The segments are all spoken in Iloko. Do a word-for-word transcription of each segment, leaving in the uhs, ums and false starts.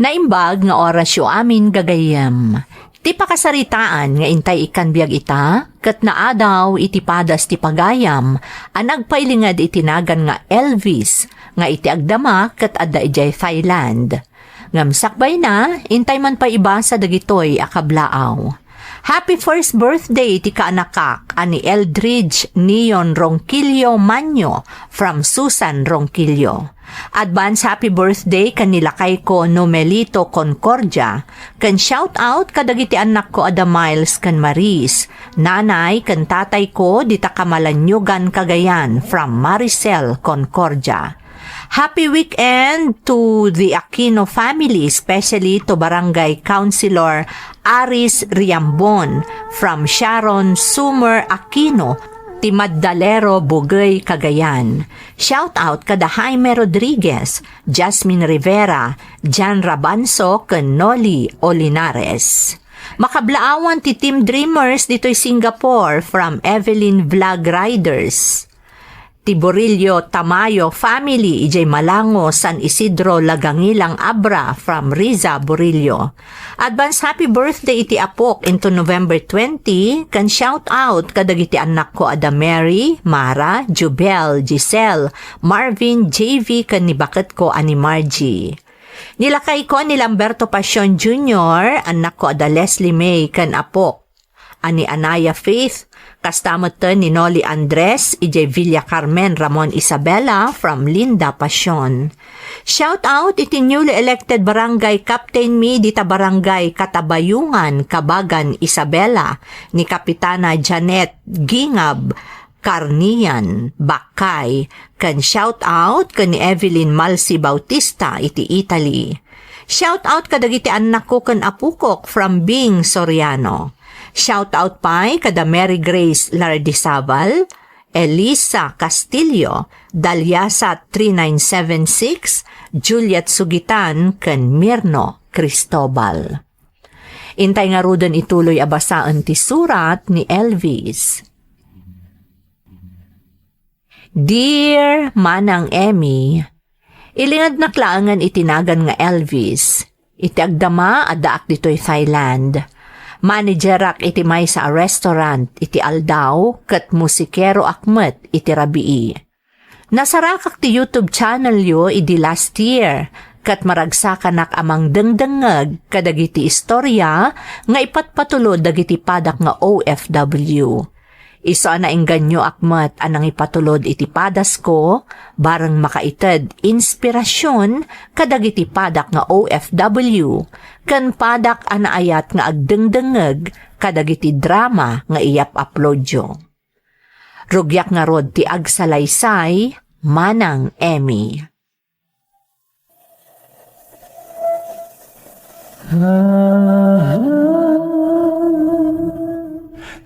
Naimbag nga orasyo amin, gagayyem. Ti pakasaritaan nga intay ikkan biag ita, ket naadaw iti padas ti pagayam a nagpailinged iti nagan nga Elvis, nga iti agdama ket adda idiay Thailand. Ngem sakbayna, intay man pay ibasa dagitoy a kablaaw. Happy first birthday iti kaanakak a ni Eldridge Neon Ronquillo Manyo from Susan Ronquillo. Advance happy birthday ken ni lakayko Nomelito Concordia, ken shout out kadagiti annakko a da Miles ken Maris, nanay ken tatayko dita Camalaniugan, Cagayan, from Maricel Concordia. Happy weekend to the Aquino family, especially to Barangay Councilor Aris Riambon from Sharon Summer Aquino, ti Magdalero, Bugey, Cagayan. Shout out kada Jaime Rodriguez, Jasmine Rivera, Jan Rabanso, ken Noli Olinares. Makablaawan ti Team Dreamers ditoy Singapore from Evelyn Vlog Riders. Ti Burillo Tamayo family idiay Malango, San Isidro, Lagangilang, Abra from Riza Burillo. Advance happy birthday iti apok into November twenty, ken shout out kadagiti annakko a da Mary, Mara, Jubel, Giselle, Marvin, J V, ken ni baketko a ni Margie. Ni lakayko ni Lamberto Pasion Junior, annakko a da Leslie May, ken apok a ni Anaya Faith, kasta metten ni Noli Andres, idiay Villa Carmen, Ramon Isabela, from Linda Pasion. Shout out iti newly elected barangay captain mi dita barangay Katabayungan, Kabagan, Isabela, ni Kapitana Janet Gingab Carnian Bakay, ken shout out ken ni Evelyn Malsi Bautista iti Italy. Shout out kadagiti annakko ken apukok from Bing Soriano. Shout out pay kada Mary Grace Lardizabal, Elisa Castillo, Daliasa three nine seven six, Juliet Sugitan, ken Mirno Cristobal. Intay ngaruden ituloy a basaen ti surat ni Elvis. Dear Manang Emmy, ilingednak laengen iti nagan nga Elvis. Iti agdama, addaak ditoy Thailand. Managerak iti maysa a restaurant iti aldaw, ket musikeroak met iti rabii. Nasarakak ti YouTube channel yo idi last year, ket maragsakanak a mangdengdengngeg kadagiti istoria nga ipatpatulod dagiti padak nga O F W. Isu a naengganyoak met a nangipatulod iti padasko, bareng makaited inspirasyon kadagiti padak nga O F W, ken padak a naayat nga agdengdengngeg kadagiti drama nga iyap-uploadyo. Rugiak ngarud ti agsalaysay, Manang Emmy.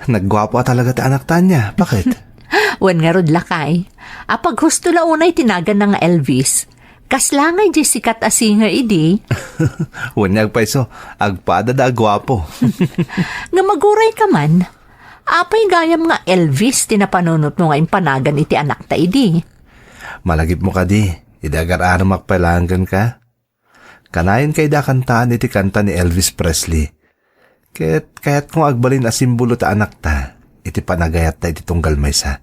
Nagguapo a talaga ti anak ta ania. Bakit? Wen ngarud, lakay. Apaghusto la unay ti naganna nga Elvis. Kasla nga idiay sikat a singer idi. Wen nga agpayso, agpada da a guapo. Nga maguray ka man. Apay gayam nga Elvis ti napanunotmo nga impanagan iti anakta idi? Malagipmo kadi, idi agar-aramak pay laeng kenka? Kanayon kayda a kantaan iti kanta ni Elvis Presley. Ket kayatko nga agbalin a simbolo ti anakta iti panagayatta iti tunggal maysa.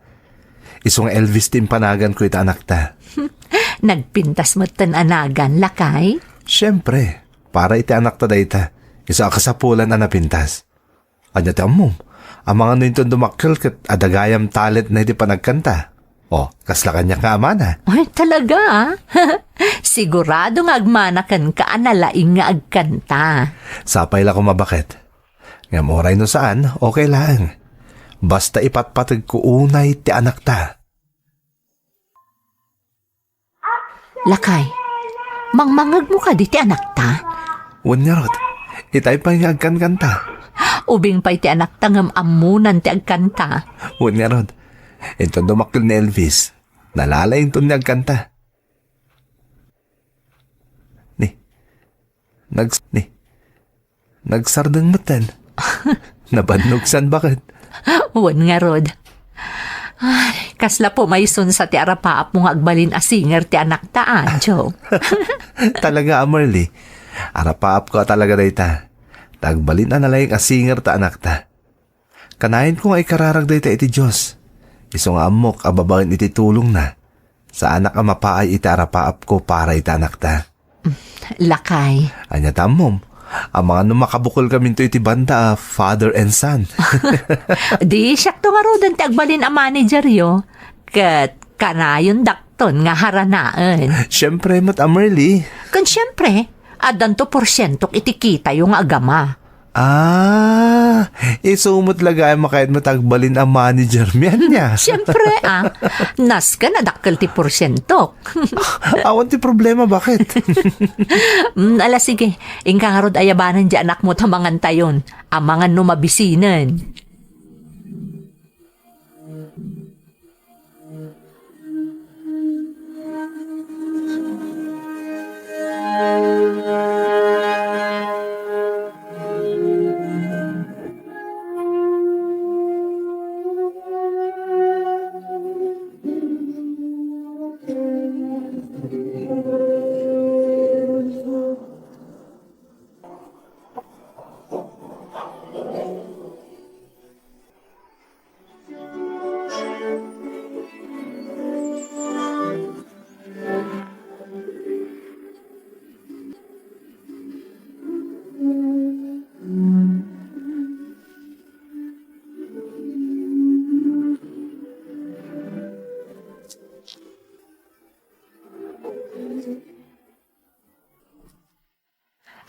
Isu nga Elvis ti impanaganko iti anakta. Nagpintas metten a nagan, lakay? Siempre, para iti anakta dayta. Isu a kasapulan a napintas. Ania ti ammom? Amangan no inton dumakkel ket adda gayam talentna iti panagkanta. O, kasla kaniak nga amana. Ay, talaga, ah? Sigurado nga agmana kenka a nalaing nga agkanta. Sapay la koma, baket. Ngem uray no saan, okay laeng. Basta ipatpategko unay ti anakta. Lakay, mangmangegmo kadi ti anakta? Wen ngarud, itay pay nga agkankanta. Ubing pay ti anakta ngem ammonan ti agkanta. Wen ngarud, inton dumakkel ni Elvis, nalalaing ton nga agkanta. Ni, nags-, ni, nagsardeng metten. Nabannog san, baket. Wen ngarud. Ay, kasla pumayson sa ti arapaapmo nga agbalin a singer ti anakta, a, Joe. Talaga, Amarly. Arapaapko a talaga dayta. Ta agbalin a nalaing a singer ta anakta. Kanayon ko nga ikararag dayta iti Dios. Isu nga ammok a babaen iti tulongna, saanak a mapaay iti arapaapko para iti anakta. Lakay. Ania ta ammom? Amangan no makabukelkaminto iti banda a father and son. Di siakto ngaruden ti agbalin a manageryo. Ket kanayondakton nga haranaen. Siempre met a Merly. Ken siempre, addanto porsientok iti kitayo nga agama. Ah, isu met la gayam a kayatmo ti agbalin a managermi, ania? Siempre, ah. Nasken a dakkel ti porsientok. Awan ti problema, bakit? Mm, ala, sige. Inka ngarud ayabanen diay anakmo ta mangantayon. Amangan no mabisinen.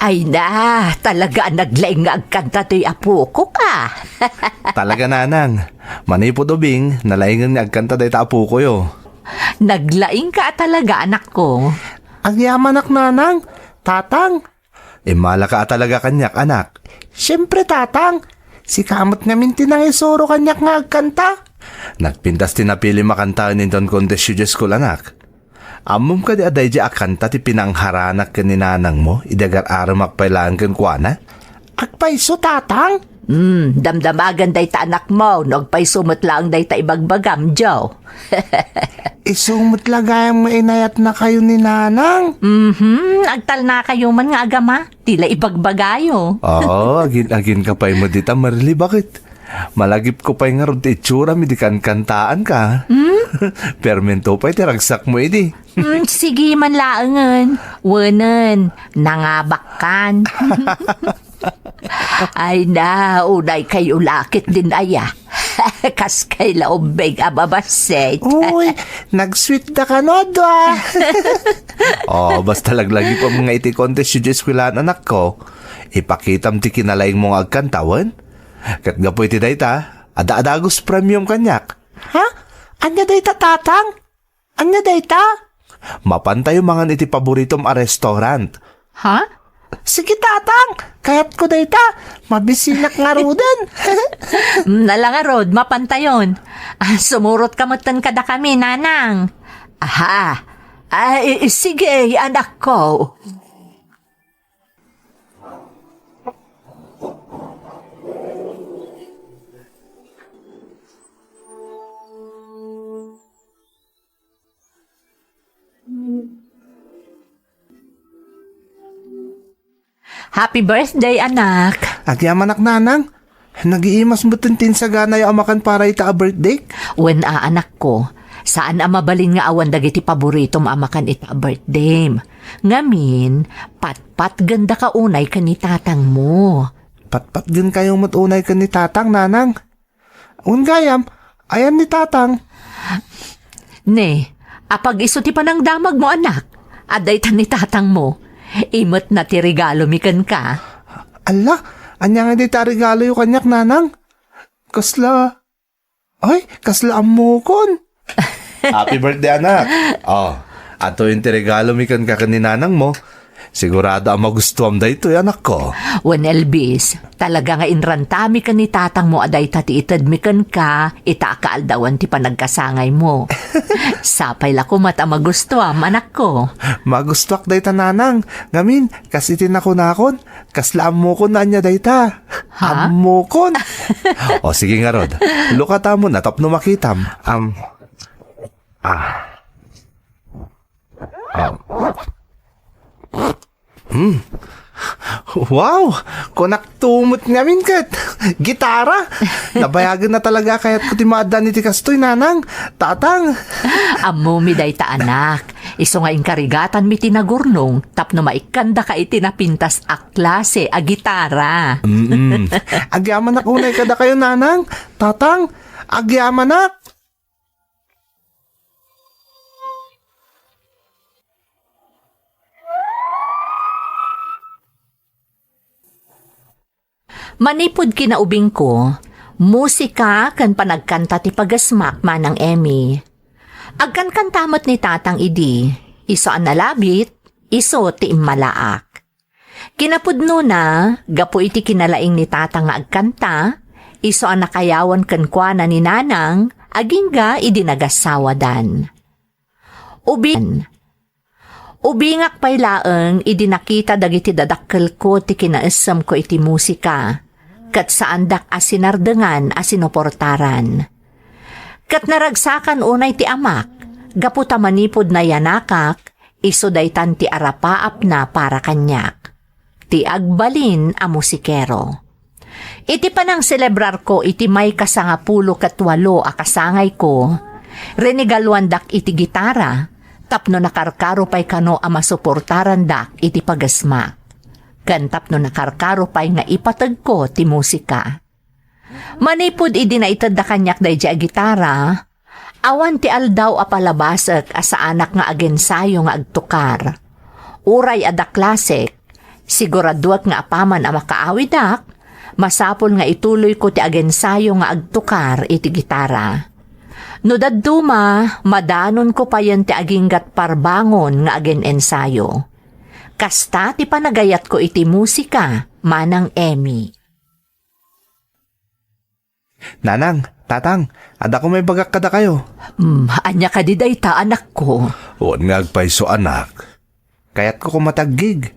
Ay na, talaga a naglaing nga agkanta toy apok, a. Talaga, nanang. Manipud ubing, nalaingen nga agkanta dayta apokoyo. Naglaingka a talaga, anakko. Agyamanak, nanang. Tatang. Immalaka a talaga kaniak, anak. Siempre, tatang. Sika met ngamin ti nangisuro kaniak nga agkanta. Nagpintas ti napilim a kantaen inton contest idiay school, anak. Ammom kadi a daydiay a kanta ti pinangharanak ken ni nanangmo idi agar-aramak pay laeng kenkuana? Agpayso, tatang? Hmm, damdamagan dayta anakmo no agpayso met laeng dayta ibagbagam, Joe. Isu met la gayam nga inayatnakayo ni nanang. Mhm, agtalnakayo man nga agama. Ti la ibagbagayo. Oo, agin-aginka pay met dita, Marli, bakit? Malagipko pay ngarud ti itsuram idi kankantaanka. Hmm? Permento pay ti ragsakmo idi. Hmm, sige man laengen. Wenen, nangabakkan. Ay na, unay kayo lakit din aya. Kas kay la ubbing a mabassit. Uy, nag-sweet da kano, adwa. Oh, basta laglagipem nga iti contest idiay eskwelahan, anakko. Ipakitam ti kinalaingmo nga agkanta wen. Ket gapu iti dayta, adda a dagus premium kaniak. Ha? Ania dayta, tatang? Ania dayta? Mapantayo mangan iti paboritom a restaurant. Ha? Sige, tatang. Kayatko dayta. Mabisinak ngaruden. Mm, ala ngarud, mapantayon. Ah, sumurotka metten kadakami, nanang. Aha. Ay, sige, anakko. Happy birthday, anak! Agyamanak, nanang. Nagiimas metten ti insaganayo a makan para ita a birthday? Wen a, anakko, saan a mabalin nga awan dagiti paboritom a makan ita a birthdaym. Ngamin, patpatgendaka unay ken ni tatangmo. Patpatgenkayo met unay ken ni tatang, nanang. Wen gayam, ayan ni tatang? Ne, apag-isu ti panangdamagmo, anak. Adda ita ni tatangmo. Imetna ti regalomi kenka. Alla, ania nga dayta a regaloyo kaniak, nanang? Kasla, ay, kasla ammokon. Happy birthday, anak. Oh, atoyen ti regalomi kenka ken ni nanangmo. Sigurado a magustuam daytoy, anakko. Wen, Elvis, talaga nga inrantami ken ni tatangmo a dayta ti itedmi kenka ita a kaaldawan ti panagkasangaymo. Sapay la koma ta magustuam, anakko. Magustuak dayta, nanang. Ngamin, kas iti nakunakon, kasla ammokon no ania dayta. Ha? Ammokon. O, sige ngarud. Lukatamon a tapno makitam. Am, ah. Ah. Hmm. Wow! Kunak tumot ngamin ket gitara! Nabayagen na talaga a kayatko ti maaddaan iti kastoy, nanang, tatang. Ammomi dayta, anak. Isu nga inkarigatanmi ti nagurnong tapno maikkandaka iti napintas a klase a gitara. Mm-mm. Agyamanak unay kadakayo, nanang, tatang. Agyamanak. Manipud kinaubingko, musika ken panagkanta ti pagasmak, Manang Emmy. Agkankanta met ni Tatang idi, isu a nalabit, isu ti immalaak. Kinapudnona, gapu iti kinalaing ni Tatang nga agkanta, isu a nakayawan kenkuana ni Nanang, agingga idi nagassawadan. Ubing-, ubingak pay laeng idi nakita dagiti dadakkelko ti kinaessemko iti musika, ket saandak a sinardengan a sinuportaran. Ket naragsakan unay ti amak, gapu ta manipud nayanakak, isu daytan ti arapaapna para kaniak. Ti agbalin a musikero. Iti panangselebrarko iti mayka sangapulo ket walo a kasangayko, rinigaluandak iti gitara tapno nakarkaro pay kano a masuportarandak iti pagasmak, ken tapno nakarkaro pay nga ipategko ti musika. Manipud idi naitedda kaniak daydiay a gitara, awan ti aldaw a palabasek a saanak nga agensayo nga agtukar. Uray adda klasek, siguraduek nga apaman a makaawidak, masapul nga ituloyko ti agensayo nga agtukar iti gitara. No dadduma, madanonko payen ti aginggat parbangon nga agen-ensayo. Kasta ti panagayatko iti musika, Manang Emmy. Nanang, tatang, adda koma ibagak kadakayo. Mm, ania kadi dayta, anakko? Wen nga agpayso, anak. Kayatko koma ti aggig.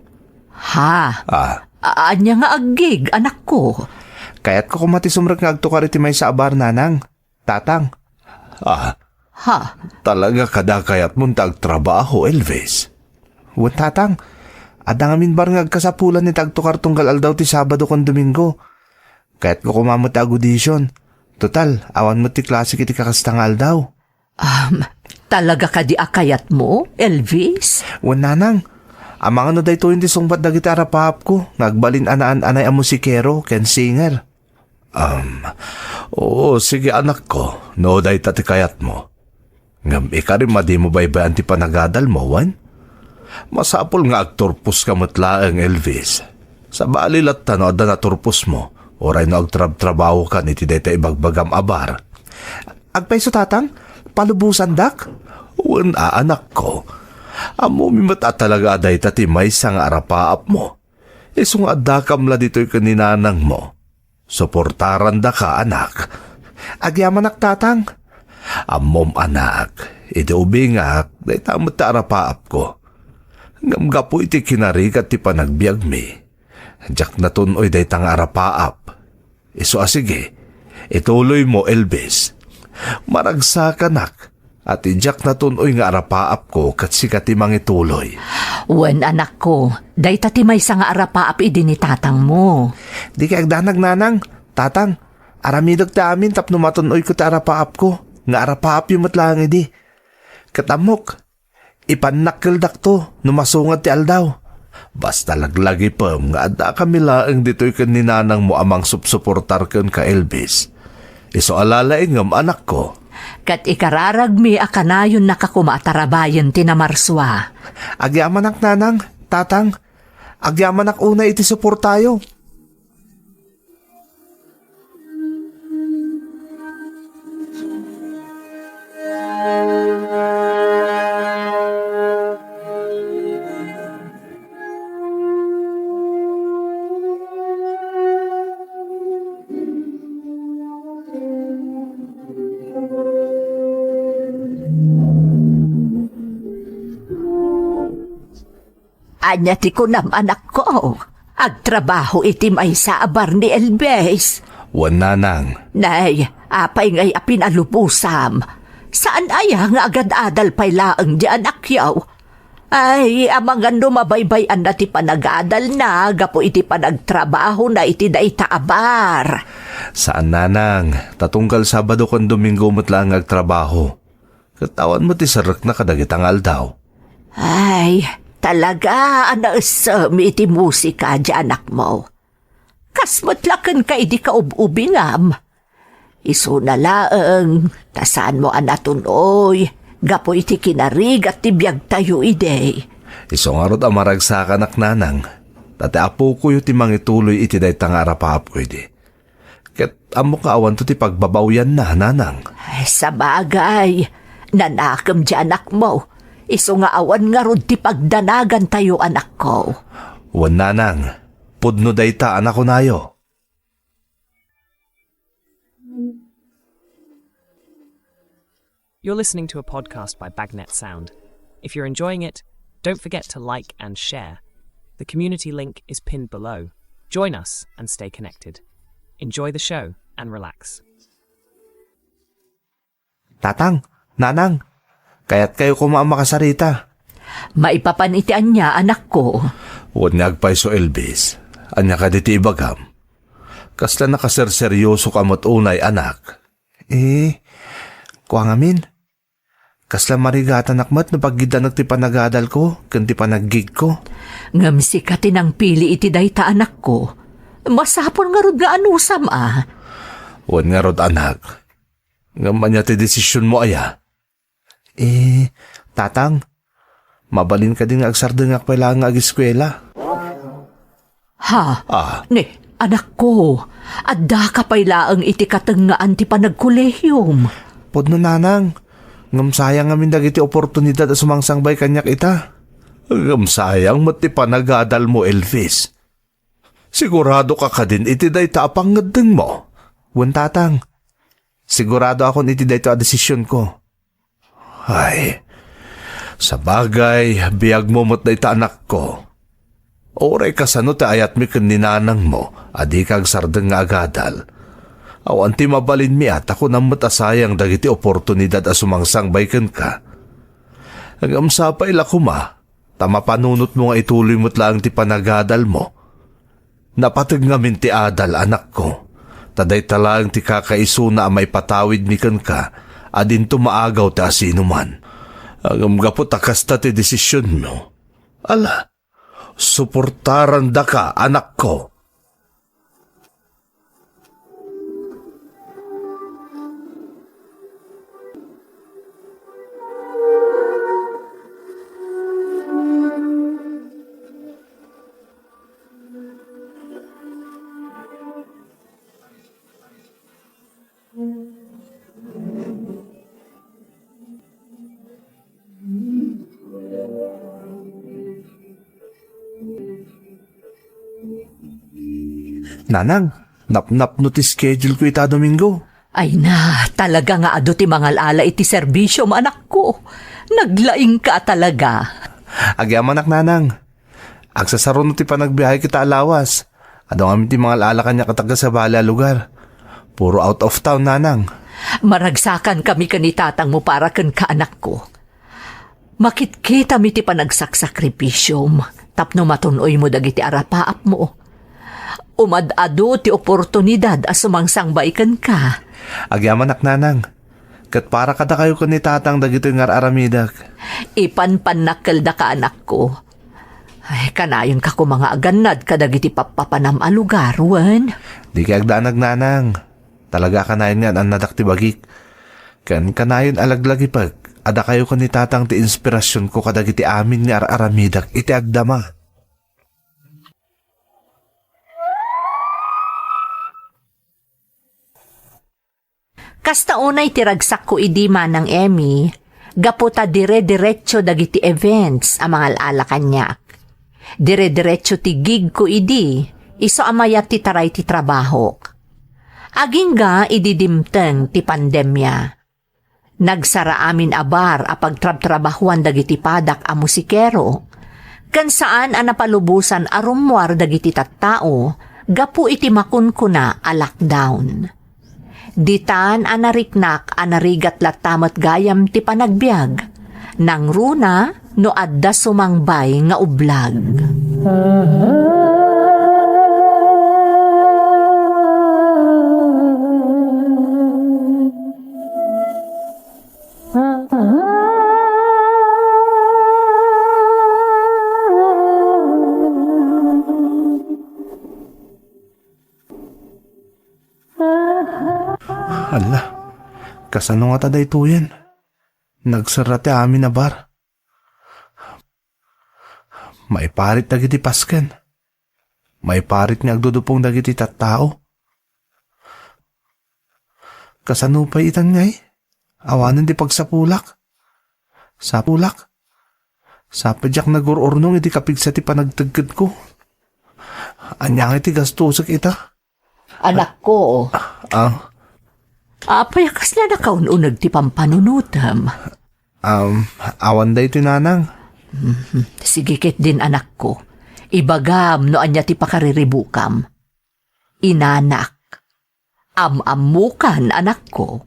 Ha? Ah. A-, ania nga aggig, anakko? Kayatko koma ti sumrek nga agtukar iti maysa a bar, nanang, tatang. Ah. Ha? Talaga kada kayatmon ti agtrabaho, Elvis? Wen, tatang. Adda ngamin bar nga agkasapulan iti agtukar tunggal aldaw ti Sabado ken Domingo. Kayatko koma met ti agudision. Total, awan met ti klasek iti kakasta nga aldaw. Um, talaga kadi a kayatmo, Elvis? Wen, nanang. Amangan no daytoyen ti sungbat dagiti arapaapko nga agbalin a naan-anay a musikero ken singer. Um, oo, sige, anakko, no dayta ti kayatmo. Ngem ikarim a dimo baybay-an ti panagadalmo, wen? Masapul nga agturposka met laeng, Elvis. Sabali latta no adda naturposmo, uray no agtrabtrabahokan iti dayta ibagbagam a bar. Agpayso, tatang? Palubosandak? Wen a, anakko. Ammomi met a talaga a dayta ti maysa nga arapaapmo. Isu nga addakam la ditoy ken ni nanangmo. Suportarandaka, anak. Agyamanak, tatang. Ammom, anak, idi ubingak, dayta met ti arapaapko. Ngem gapu iti kinarigat ti panagbiagmi, diak natun-oy dayta nga arapaap. Isu a sige, ituloymo, Elvis. Maragsakanak, a ti diak natun-oy nga arapaapko ket sika ti mangituloy. Wen, anakko, dayta ti maysa nga arapaap idi ni tatangmo. Dikay agdanag, nanang, tatang. Aramidek ti amin tapno matun-oyko ti arapaapko, nga arapaapyo met laeng idi. Ket ammok, ipannakkeldakto no masungad ti aldaw. Basta laglagipem nga addakami laeng ditoy ken ni nanangmo a mangsupsuportar kenka, Elvis. Isu a lalaingem, anakko. Ket ikararagmi a kanayonnaka koma a tarabayen ti namarsua. Agyamanak, nanang, tatang. Agyamanak unay iti suportayo. Ania ti kunam, anakko? Agtrabaho iti maysa a bar ni Elvis. Wen, nanang. Nay, apay ngay a pinalubosam? Saan aya nga agad-adal pay laeng di anakyo? Ay, amangan no mabaybay-anna ti panagadalna gapu iti panagtrabahona iti dayta a bar. Saan, nanang. Ta tunggal Sabado ken Domingo met laeng nga agtrabaho. Ket awan met ti serrekna kadagita nga aldaw. Ay, talaga a naessem iti musika ti anakmo. Kas met la kenka idi kaub-ubingam. Isuna laeng, ta saanmo a natun-oy, gapu iti kinarigat ti biagtayo idi. Isu ngarud a maragsakanak, nanang, ta ti apokoyo ti mangituloy iti dayta nga arapaapko idi. Ket ammok nga awanto ti pagbabawianna, nanang. Ay, sabagay, nanakem ti anakmo. Isu nga awan ngarud ti pagdanagantayo, anakko. Wen, nanang, pudno dayta a nakunayo. You're listening to a podcast by Bagnet Sound. If you're enjoying it, don't forget to like and share. The community link is pinned below. Join us and stay connected. Enjoy the show and relax. Tatang, nanang, kayatkayo koma a makasarita. Maipapan iti ania, anakko? Wen nga agpayso, Elvis. Ania kadi ti ibagam? Kasla nakaserseryoso ka met unay, anak. Eh, kua ngamin? Kasla marigatanak met no paggiddanek ti panagadalko ken ti panaggigko. Ngem sika ti nangpili iti dayta, anakko. Masapul ngarud nga anusam a. Wen ngarud, anak. Ngem ania ti desisionmo aya? Eh, tatang, mabalin kadi nga agsardengak pay laeng nga ageskuela? Ha? Ah. Ne, anakko, addaka pay laeng iti katengngaan ti panagkolehiom. Pudno, nanang, ngem sayang ngamin dagiti oportunidad a sumangsangbay kaniak ita. Ngem sayang met ti panagadalmo, Elvis. Sigurado ka kadin iti dayta a pangngeddengmo? Wen, tatang. Sigurado akon iti dayta a desisionko. Ay, sabagay, biagmo met dayta, anakko. Uray kasano ti ayatmi ken ni nanangmo a dika agsardeng nga agadal. Awan ti mabalinmi a ta kunam met a sayang dagiti oportunidad a sumangsangbay kenka. Ngem sapay la koma ta mapanunotmo nga ituloy met laeng ti panagadalmo. Napateg ngamin ti adal, anakko, ta dayta laeng ti kakaisuna a maipatawidmi kenka a dinto maagaw ti asinoman. Ngem gapu ta kasta ti desisionmo, ala, suportarandaka, anakko. Nanang, napnapno ti schedule ko ita Domingo. Ay na, talaga nga adu ti mangal-ala iti serbisiom, anakko. Naglaingka talaga. Agyamanak, nanang. Agsasaruno ti panagbiahe kita a lawas. Adu ngamin ti mangal-ala kaniak a taga-sabali a lugar. Puro out of town, nanang. Maragsakankami ken ni tatangmo para kenka, anakko. Makitkitami ti panagsaksakripisom tapno matun-oymo dagiti arapaapmo. Umad-adu ti oportunidad a sumangsangbay kenka. Agyamanak, nanang. Ket para kadakayo ken ni tatang dagitoy nga ar-aramidek. Ipanpannak keldaka, anakko. Ay, kanayonka koma nga agannad kadagiti pappapanam a lugar, wen? Dika agdanag, nanang. Talaga a kanayon nga an-annadak ti bagik. Ken kanayon a laglagipek a dakayo ken ni tatang ti inspirasionko kadagiti amin nga ar-aramidek iti agdama. Kasta unay ti ragsakko idi, Manang Emmy, gapu ta dire-diretso dagiti events a mangal-ala kaniak. Dire-diretso ti gigko idi, isu a mayat ti taray ti trabahok. Agingga idi dimteng ti pandemia. Nagsara amin a bar a pagtrabtrabahuan dagiti padak a musikero, ken saan a napalubosan a rummuar dagiti tattao gapu iti makunkuna a lockdown. Ditan a nariknak a narigat latta met gayam ti panagbiag, nangruna, no adda sumangbay nga ublag. Hala, kasano ngata daytoyen? Nagserra ti amin a bar. Maiparit dagiti pasken. Maiparit nga agdudupong dagiti tattao. Kasano pay itan ngay? Awanen ti pagsapulak. Sapulak. Sapay diak nagur-urnong iti kapigsa ti panagtedtedko. Ania ngay ti gastosek ita? Anakko. Ah, Apay a kasla nakaun-uneg ti pampanunotem? Um, awan daytoy, nanang. Mhm. Sige ketdin, anakko. Ibagam no ania ti pakariribukam. Inanak. Am-ammokan, anakko.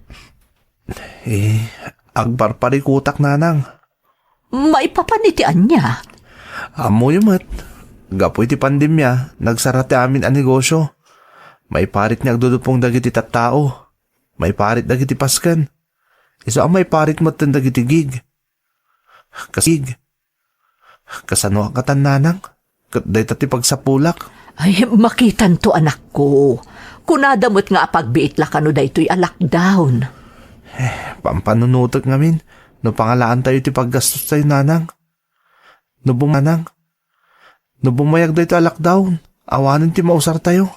Eh, agparparikutak, nanang. Maipapan iti ania? Ammoyo met. Gapu iti pandemia, nagsara ti amin a negosio. Maiparit nga agdudupong dagiti tattao. Maiparit dagiti pasken. Isu a maiparit metten dagiti gig. Kas-, gig. Kasano a katan, nanang? Ket dayta ti pagsapulak. Ay, makitanto, anakko. Kunada met nga apagbiit la kano daytoy a lockdown. Eh, pampanunotek ngamin, no pangalaantayo ti paggastostayo, nanang. No bum-, nanang, no bumayag daytoy a lockdown, awanen ti mausartayo.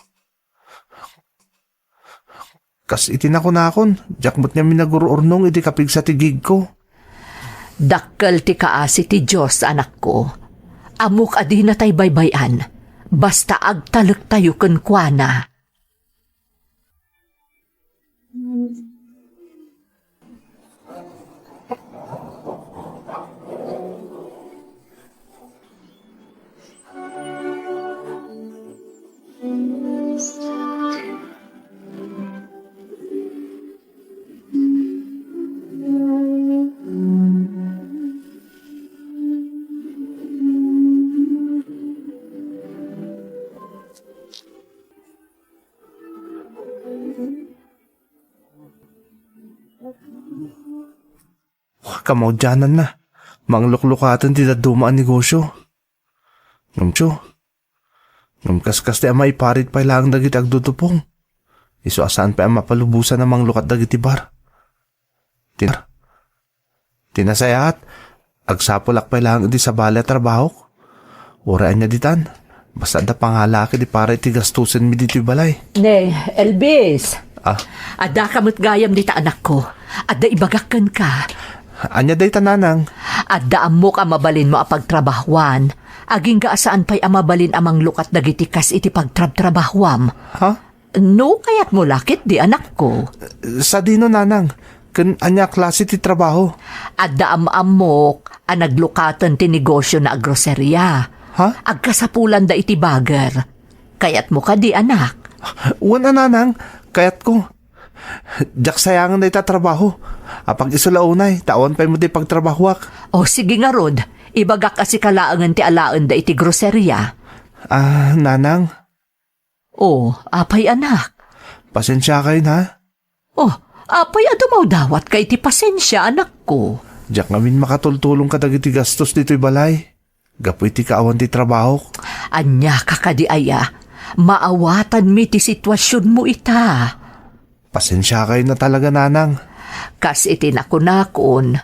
Kas iti nakunakon, diak met ngamin nagur-urnong iti kapigsa ti gigko. Dakkel ti kaasi ti Dios, anakko. Ammok a dinatay baybay-an, basta agtalektayo kenkuana. Kamaudiananna, mangluklukaten ti dadduma a negosio. Ngem, tio, ngem kaskasti a maiparit pay laeng dagiti agdudupong. Isu a saan pay a mapalubosan a manglukat dagiti bar. Ti, ti nasayaat, agsapulak pay laeng iti sabali a trabahok. Uray ania ditan, basta adda pangalaak idi para iti gastosenmi ditoy balay. Ne, Elvis. Ah? Addaka met gayam dita, anakko. Adda ibagak kenka. Ania dayta, nanang? Adda ammok a mabalinmo a pagtrabahuan. Agingga a saan pay a mabalin a manglukat dagiti kas iti pagtrabtrabahuam. Ha? No kayatmo la ketdi, anakko. Sadino, nanang? Ken ania a klase ti trabaho? Adda am-ammok a naglukaten ti negosiona a groseria. Ha? Agkasapulanda iti bager. Kayatmo kadi, anak? Wen a, nanang, kayatko. Diak sayangen dayta a trabaho. Apag-isu la unay, ta awan pay met ti pagtrabahoak. O, sige ngarud, ibagak a sika laengen ti alaenda iti groseria. Ah, nanang? O, apay, anak? Pasensiakayon, ha? O, apay a dumawdawatka iti pasensia, anakko? Diak ngamin makatultulong kadagiti gastos ditoy balay. Gapu iti kaawan ti trabahok. Ania ka kadi aya? Maawatanmi ti situasionmo ita. Pasensiakayon a talaga, nanang. Kas iti nakunakon,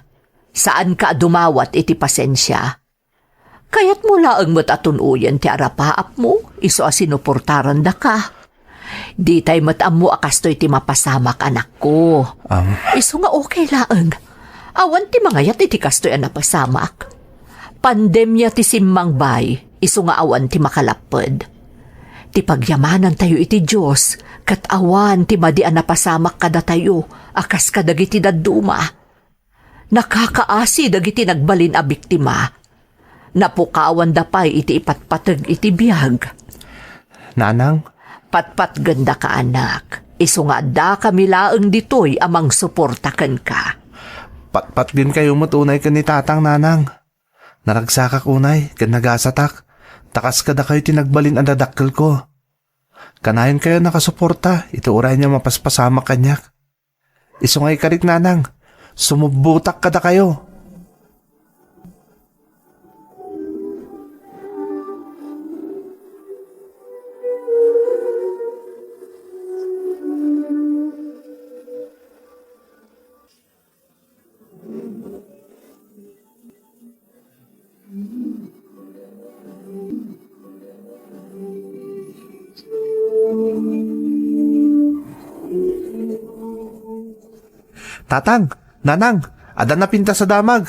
saanka a dumawat iti pasensia. Kayatmo laeng met a tun-oyen ti arapaapmo, isu a sinuportarandaka. Ditay met ammo a kastoy ti mapasamak, anakko. Am. Isu nga okay laeng. Awan ti mangayat iti kastoy a napasamak. Pandemia ti simmangbay, isu nga awan ti makalapped. Ti pagyamanantayo iti Dios, ket awan ti madi a napasamak kadatayo a kas kadagiti dadduma. Nakakaasi dagiti nagbalin a biktima. Napukawanda pay iti ipatpateg iti biag. Nanang? Patpatgenda ka, anak. Isu nga addakami laeng ditoy a mangsuporta kenka. Patpatgenkayo met unay ken ni Tatang, Nanang. Naragsakak unay ken nagasatak, ta kas kadakayo ti nagbalin a dadakkelko. Kanayon kayo a nakasuporta iti uray ania a mapaspasamak kaniak. Isu nga ikarik, nanang, sumubbotak kadakayo. Tatang, nanang, adda napintas a damag.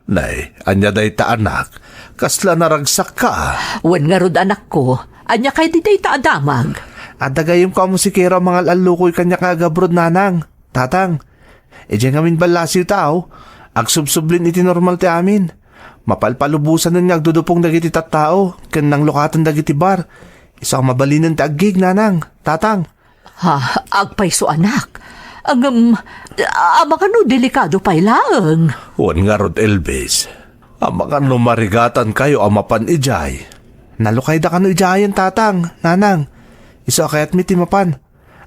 Nay, ania dayta, anak? Kasla naragsakka? Wen ngarud, anakko, ania kadi dayta a damag? Adda gayyemko a musikero a mangal-allukoy kaniak nga agabroad, nanang. Tatang, idiay ngamin ballasiw tao, agsubsublin iti normal ti amin. Mapalpalubosanen nga agdudupong dagiti tattao ken nanglukaten dagiti bar. Isu a mabalinen ti aggig, nanang, tatang. Ha, agpayso, anak. Ngem, amangan no delikado pay laeng. Wen ngarud, Elvis. Amangan no marigatankayo a mapan idiay. Nalukayda kano idiayen, tatang, nanang. Isu a kayatmi ti mapan.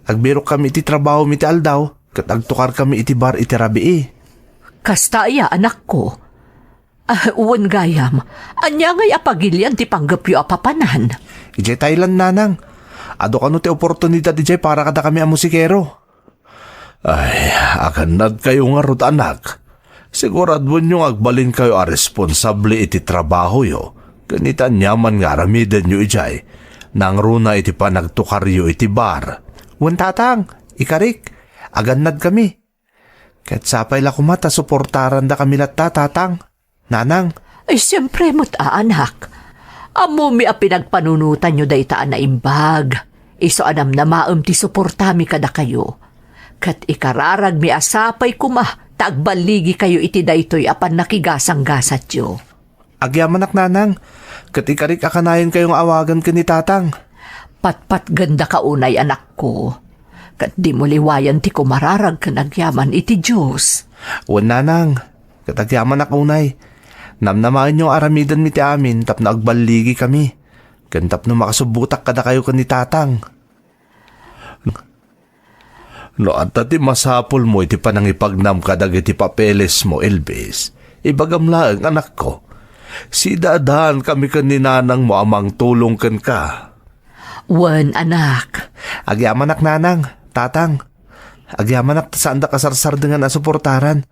Agbirokkami iti trabahomi iti aldaw, ket agtukarkami iti bar iti rabii. Kasta aya, anakko? Ah, wen gayam, ania ngay a pagilian ti panggepyo a papanan? Idiay Thailand, nanang. Adu kano ti oportunidad idiay para kadakami a musikero. Ay, agannadkayo ngarud, anak. Siguraduenyo nga agbalinkayo a responsable iti trabahoyo ken iti aniaman nga aramidenyo idiay, nangruna iti panagtukaryo iti bar. Wen, tatang, ikarik, agannadkami. Ket sapay la koma ta suportarandakami latta, tatang, nanang. Ay, siempre met a, anak. Ammomi a pinagpanunotanyo dayta a naimbag. Isu a namnamaem ti suportami kadakayo. Ket ikararagmi a sapay koma ta agballigikayo iti daytoy a pannakigasanggasatyo. Agyamanak, nanang, ket ikarik a kanayonkayo nga awagan ken ni tatang. Patpatgendaka unay, anakko, ket dimo liwayan ti kumararag ken agyaman iti Dios. Wen, nanang, ket agyamanak unay. Namnamaenyo nga aramidenmi ti amin tapno agballigikami, ken tapno makasubbotak kadakayo ken ni tatang. No adda ti masapulmo iti panangipagnam kadagiti papelesmo, Elvis, ibagam laeng, anakko. Sidaadaankami ken ni nanangmo a mangtulong kenka. Wen, anak. Agyamanak, nanang, tatang. Agyamanak ta saandak a sarsardengan a suportaran.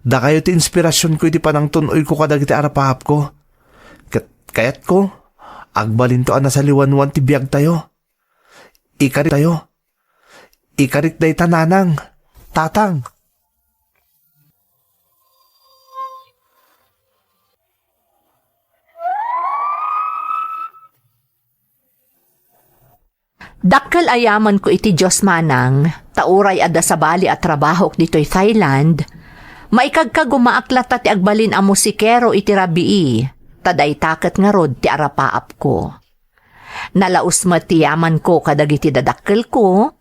Dakayo ti inspirasionko iti panangtun-oyko kadagiti arapaapko. Ket kayatko, agbalinto a nasaliwanwan ti biagtayo. Ikarik tayo. Ikarik dayta, nanang, tatang. Dakkel a yamenko iti Dios manang, ta uray adda sabali a trabahok ditoy Thailand, maikagkagumaak latta ti agbalin a musikero iti rabii, ta dayta ket ngarud ti arapaapko. Nalaus met ti yamanko kadagiti dadakkelko,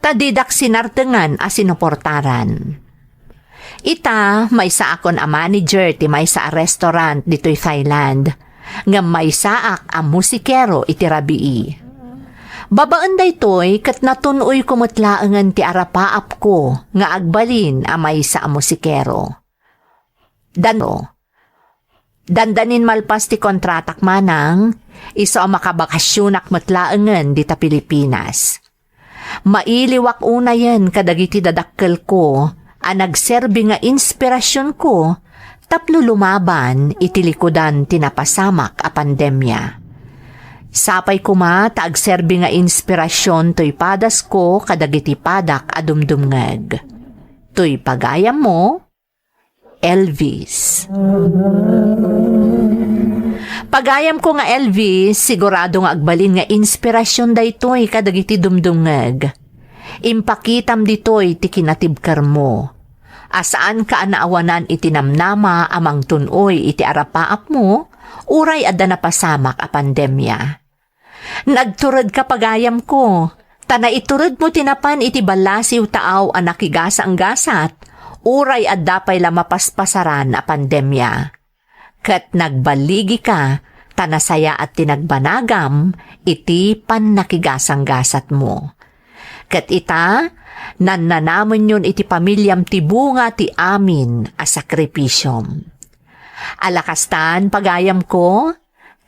ta didak sinardengan a sinuportaran. Ita, maysaakon a manager ti maysa a restaurant ditoy Thailand, ngem maysaak a musikero iti rabii. Babaen daytoy ket natun-oyko met laengen ti arapaapko nga agbalin a maysa a musikero. Dano. Dandanin malpas ti kontratak manang, isu a makabakasionak met laengen dita Pilipinas. Mailiwak unayen kadagiti dadakkelko a nagserbi nga inspirasionko tapno lumaban iti likudan ti napasamak a pandemia. Sapay koma ta agserbi nga inspirasion toy padasko kadagiti padak a dumdumngeg. Toy pagayammo, Elvis. Pagayamko nga Elvis, sigurado nga agbalin nga inspirasion daytoy kadagiti dumdumngeg. Impakitam ditoy ti kinatibkermo. A saanka a naawanan iti namnama a mangtun-oy iti arapaapmo, uray adda napasamak a pandemia. Nagturedka pagayamko, ta naituredmo ti napan iti ballasiw taaw a nakigasanggasat, uray adda pay la mapaspasaran a pandemia. ket nagballigika, ta nasayaat ti nagbanagam iti pannakigasanggasatmo. Ket ita, nannanamenyon iti pamiliam ti bunga ti amin a sakripisiom. Ala kastan, pagayamko,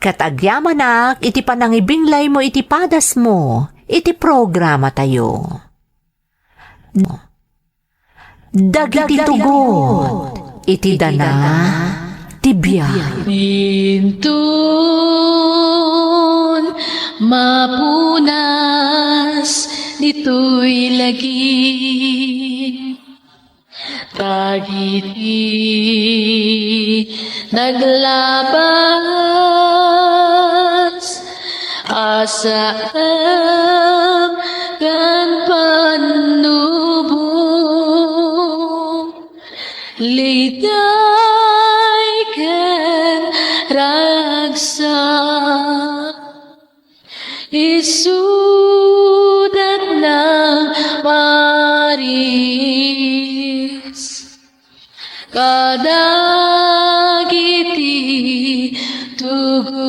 ket agyamanak iti panangibinglaymo iti padasmo iti programatayo. Dagiti tugot iti dana ti biag. Inton mapunas ditoy lagip, dagiti naglabas a saem ken pannubo, liday ken ragsak. Isudatna maris kadagiti tugot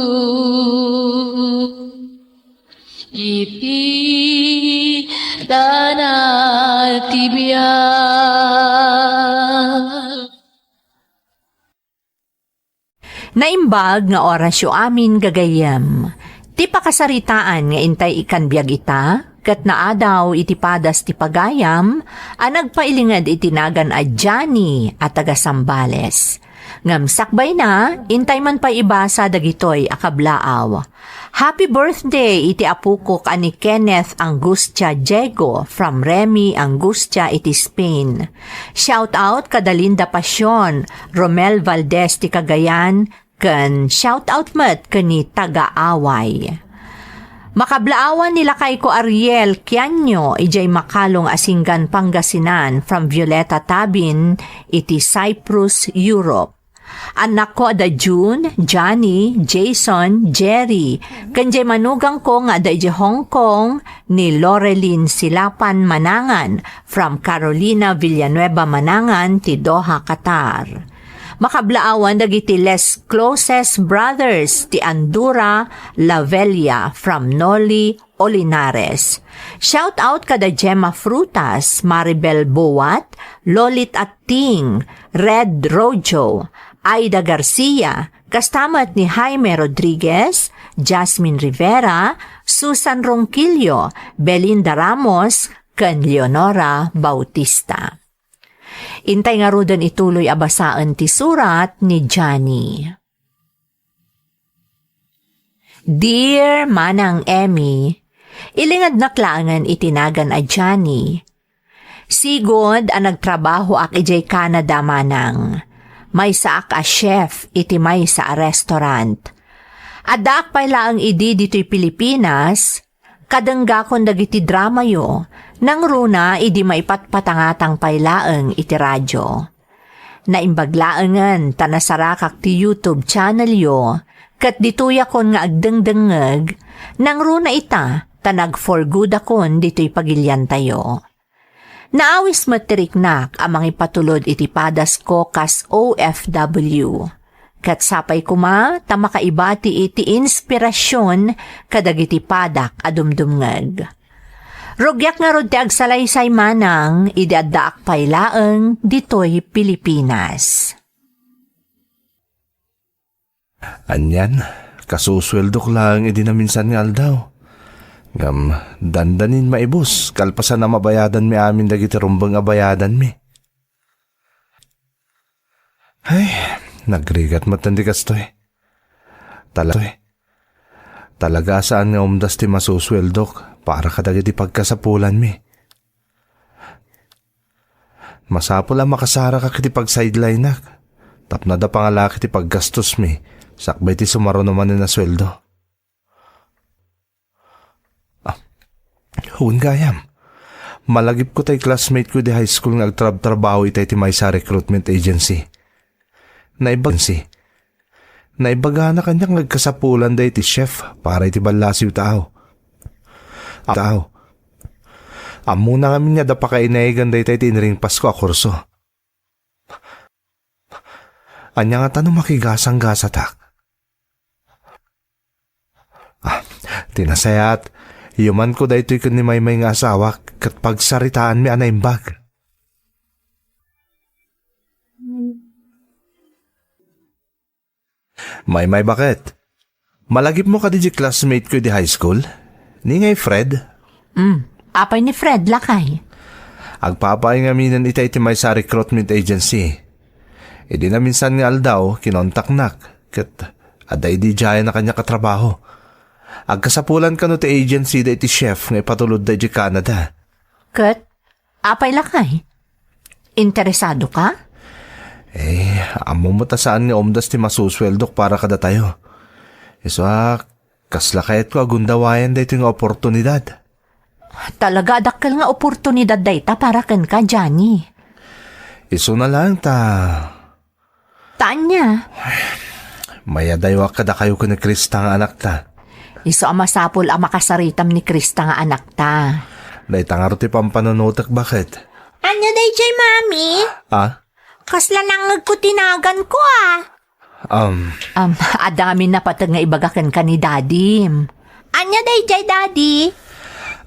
iti dana ti biag. Naimbag nga orasyo amin, gagayyem. Ti pakasaritaan nga intay ikkan biag ita, ket naadaw iti padas ti pagayam a nagpailinged iti nagan a Johnny a taga Zambales. Ngem sakbayna, intay man pay ibasa dagitoy a kablaaw. Happy birthday iti apokok a ni Kenneth Angustia Diego from Remy Angustia iti Spain. Shout out kada Linda Pasion, Romel Valdez ti Cagayan, ken shout out met ken ni Taga-Away. Makablaawan ni lakayko Ariel Kianyo idiay Makalong a Singgan, Pangasinan from Violeta Tabin iti Cyprus, Europe. Annakko a da June, Johnny, Jason, Jerry, ken diay manugangko nga adda idiay Hong Kong, ni Loreline Silapan Manangan from Carolina Villanueva Manangan ti Doha, Qatar. Makablaawan dagiti Les Closest Brothers ti Andura Lavella from Noli Olinares. Shout out kada Gemma Frutas, Maribel Buat, Lolit Atting, Red Rojo, Aida Garcia, kasta met ni Jaime Rodriguez, Jasmine Rivera, Susan Ronquillo, Belinda Ramos, ken Leonora Bautista. Intay ngaruden ituloy a basaen ti surat ni Johnny. Dear Manang Emmy, ilingednak laengen iti nagan a Johnny. Sigud a nagtrabahoak idiay Canada, manang. Maysaak a chef iti maysa a restaurant. Addaak pay laeng idi ditoy Pilipinas, kadenggakon dagiti dramayo, nangruna idi maipatpatangatang pay laeng iti radio. Naimbag laengen ta nasarakak ti YouTube channelyo, ket ditoyakon nga agdengdengngeg, nangruna ita ta nag-for goodakon ditoy pagiliantayo. Naawis met ti riknak a mangipatulod iti padasko kas O F W. Ket sapay koma ta makaibati iti inspirasion kadagiti padak a dumdumngeg. Rugiak ngarud ti agsalaysay manang idi addaak pay laeng ditoy Pilipinas. Anian, kasusueldok laeng idi naminsan nga aldaw. Ngem dandanin maibus, kalpasan a mabayadanmi amin dagiti rumbeng a bayadanmi. Ay, nagrigat met ti kastoy. Tala-, talaga a saan nga umdas ti masusueldok para kadagiti pagkasapulanmi. Masapul a makasarakak iti pagsideline-ak, tapno adda pangalaki ti paggastosmi, sakbay ti sumaruno manen a sueldo. Ah, wen gayam. Malagipko tay classmate ko idi high school nga agtrabtrabaho itay ti maysa a recruitment agency. Naibag-, Naibagana kaniak nga agkasapulan daytoy chef para iti ballasiw taaw. Taaw. Ammona ngamin nga adda pakainayagan daytoy ti inringpasko a kurso. Ania ngata no makigasanggasatak? Ah, ti nasayaat, yumanko daytoy ken ni Maymay nga asawak ket pagsaritaanmi a naimbag. Maymay, baket? Malagipmo kadi diay classmate ko idi high school? Ni ngay Fred? Hmm, apay ni Fred, lakay? Agpapaay ngaminen ita iti maysa a recruitment agency. Idi naminsan nga aldaw, kinontaknak, ket adda idi idiayen a kaniak a trabaho. Agkasapulan kano ti agency da iti chef nga ipatulodda idiay Canada. Ket apay lakay? Interesado ka? Eh, ammom met a saan nga umdas ti masusueldok para kadatayo. Isu a, kasla kayatko a gundawayan daytoy nga oportunidad. Talaga a dakkel nga oportunidad dayta para kenka, Johnny. Isuna laeng ta. Ta ania? Mayadayawak kadakayo ken ni Krista nga anakta. Isu a masapul a makasaritam ni Krista nga anakta. Dayta ngarud ti pampanunotek, baket? Ania daydiay, Mami? Ah? Kasla nangngegko ti naganko, ah. Um. Um, adda ngamin napateg nga ibaga kenka ni Dadim. Ania daydiay, Daddy?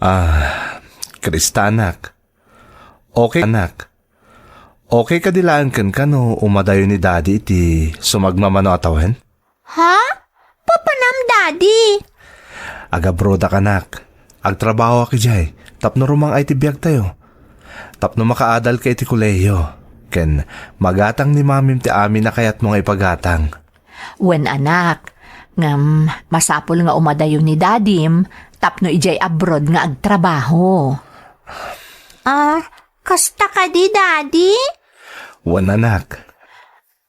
Ah, Krista, anak. Okay, anak. Okay kadi laeng kenka no umadayo ni Daddy iti sumagmamano a tawen? Ha? Papanam, Daddy? Agabroadak, anak. Agtrabahoak idiay tapno rumang-ay ti biagtayo. Tapno makaadalka iti kolehiyo, ken magatang ni Mamim ti amin a kayatmo nga ipagatang. Wen, anak, ngem masapul nga umadayo ni Dadim tapno idiay abroad nga agtrabaho. Ah, kasta kadi, Daddy? Wen, anak.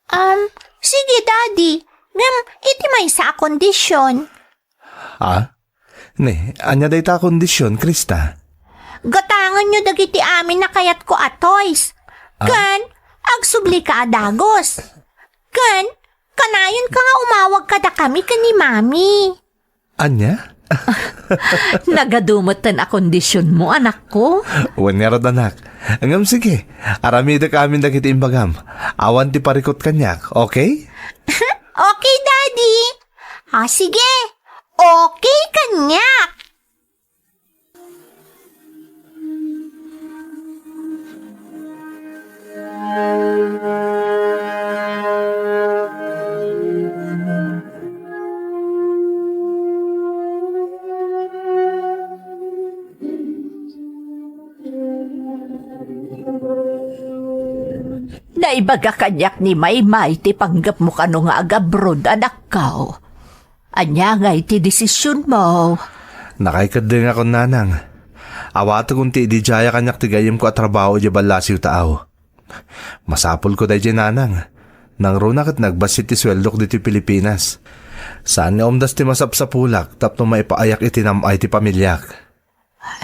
Um, sige, Daddy. Ngem iti maysa a kondisyon. Ah? Ne, ania dayta a kondisyon, Krista? Gatangenyo dagiti amin a kayatko a toys. Ah? Ken agsublika a dagus. Ken kanayonka nga umawag kadakami ken ni Mami. Ania? Nagadu metten a kondisionmo, anakko. Wen ngarud, anak. Ngem sige, aramidek amin dagiti imbagam. Awan ti parikut kaniak, okay? Okay, Daddy. Ah, sige. Okay kaniak. Naibaga kaniak ni Maymay ti panggepmo kano nga agabroad, anakko. Ania ngay ti desisionmo? Nakaikeddengakon, nanang. Awatekon ti ididiaya kaniak ti gayyemko a trabaho idiay ballasiw ta aw. Masapulko daydiay, nanang. Nangruna ket nagbassit ti sueldok ditoy Pilipinas. Saan nga umdas ti masapsapulak tapno maipaayak iti nam-ay ti pamiliak.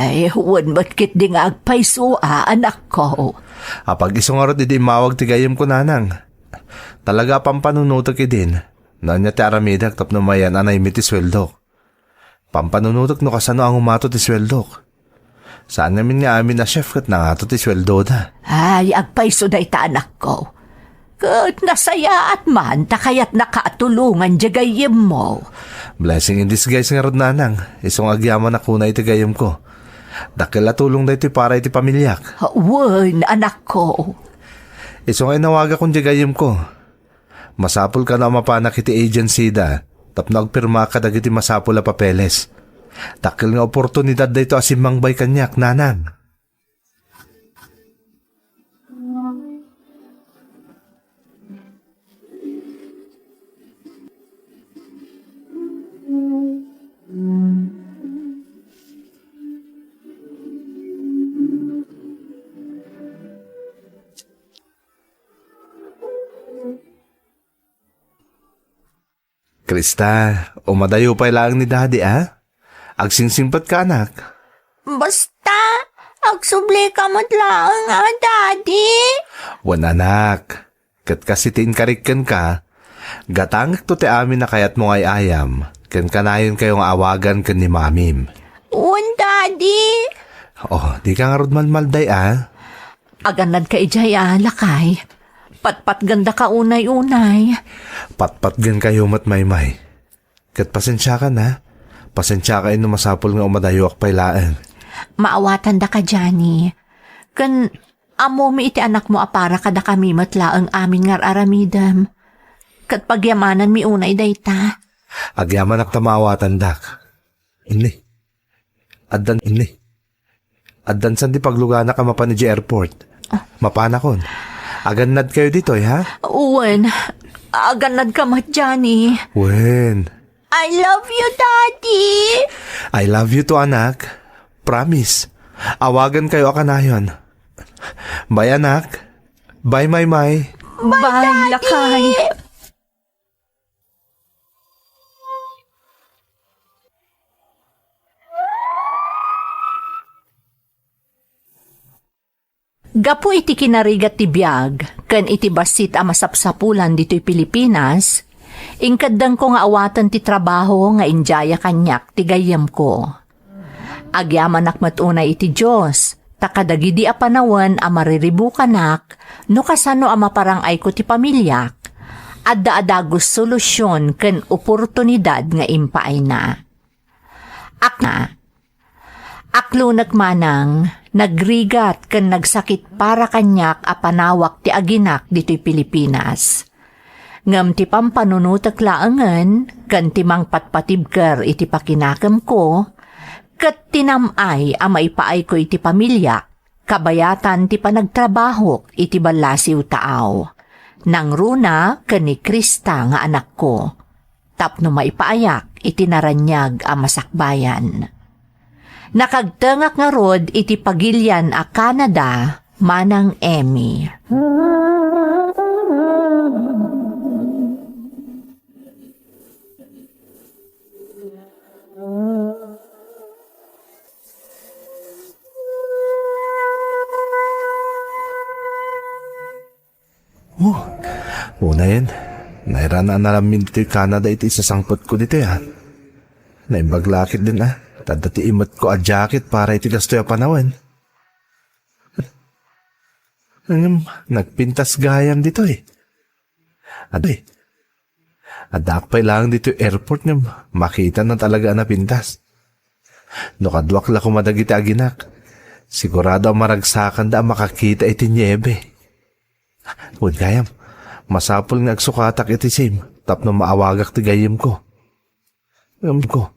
Ay, wen met ketdi nga agpayso a, anakko. Apag isu ngarud idi immawag ti gayyemko, nanang. Talaga a pampanunotek idin no ania ti aramidek tapno mayan-anaymi ti sueldok. Pampanunotek no kasano a ngumato ti sueldok. Saan ngamin nga amin a chef ket nangato ti sueldoda. Ay, agpayso dayta, anakko. Ket nasayaat man ta kayatnaka a tulongan diay gayyemmo. Blessing in disguise ngarud, nanang, isu nga agyamanak unay iti gayyemko. Dakkel a tulong daytoy para iti pamiliak. Wen, anakko. Isu nga inawagakon diay gayyemko. Masapul kano a mapanak iti agency da tapno agpirmaak kadagiti masapul a papeles. Dakkel nga oportunidad daytoy a simmangbay kaniak, nanang. Krista, umadayo pay laeng ni Daddy, a? Agsingsingpet ka, anak. Basta, agsublika met laeng, a, Daddy. Wen, anak. Ket kas iti inkarik kenka, gatangekto ti amin a kayatmo nga ay-ayam, ken kanayonkayo nga awagan ken ni Mamim. Wen, Daddy. Oh, dika ngarud malmalday, a? Agannadka idiay, a, lakay. Patpatgandaka unay-unay. Patpatgenkayo met, Maymay. Ket pasensiakan, ha? Pasensiaka inno masapul nga umadayuak pay laeng. Maawatandaka, Johnny. Ken ammomi iti anakmo a para kadakami met laeng amin nga ar-aramidem. Ket pagyamananmi unay dayta. Agyamanak ta maawatandak. Inni. Addan inni. Addan san ti pagluganak a mapan idiay airport. Mapanakon. Agannadkayo ditoy, ha? Wen. Agannadka met, Johnny. Wen. I love you, Daddy. I love you too, anak. Promise. Awagankayo a kanayon. Bye, anak. Bye, Maymay. Bye, Daddy. Lakay. Gapu iti kinarigat ti biag ken iti bassit a masapsapulan ditoy Pilipinas, inkeddengko nga awaten ti trabaho nga indiaya kaniak ti gayyemko. Agyamanak met unay iti Dios, ta kadagidi a panawen a mariribukanak no kasano a maparang-ayko ti pamiliak, adda a dagus solusion ken oportunidad nga impaayna. Akna, aklonek manang, nagrigat ken nagsakit para kaniak a panawak ti aginak ditoy Pilipinas. Ngem ti pampanunotek laengen ken ti mangpatpatibker iti pakinakemko ket ti nam-ay a maipaayko iti pamiliak kabayatan ti panagtrabahok iti ballasiw taaw, nangruna ken ni Krista nga anakko, tapno maipaayak iti naraniag a masakbayan. Nakagtengak ngarud iti pagilian a Canada, Manang Emmy. Oh, unayen, nairana a narammin ditoy Canada iti isasangpetko ditoy, ah. Naimbag la ketdin, ah, ta adda ti imetko a jacket para iti kastoy a panawen. Ngem, nagpintas gayam ditoy. Adoy, addaak pay laeng ditoy airport ngem makita na talaga a napintas. No kaduak la koma dagiti aginak, sigurado a maragsakanda a makakita iti niebe. Wen gayam, masapul nga agsukatak iti sim tapno maawagak ti gayyemko. Ngem ko,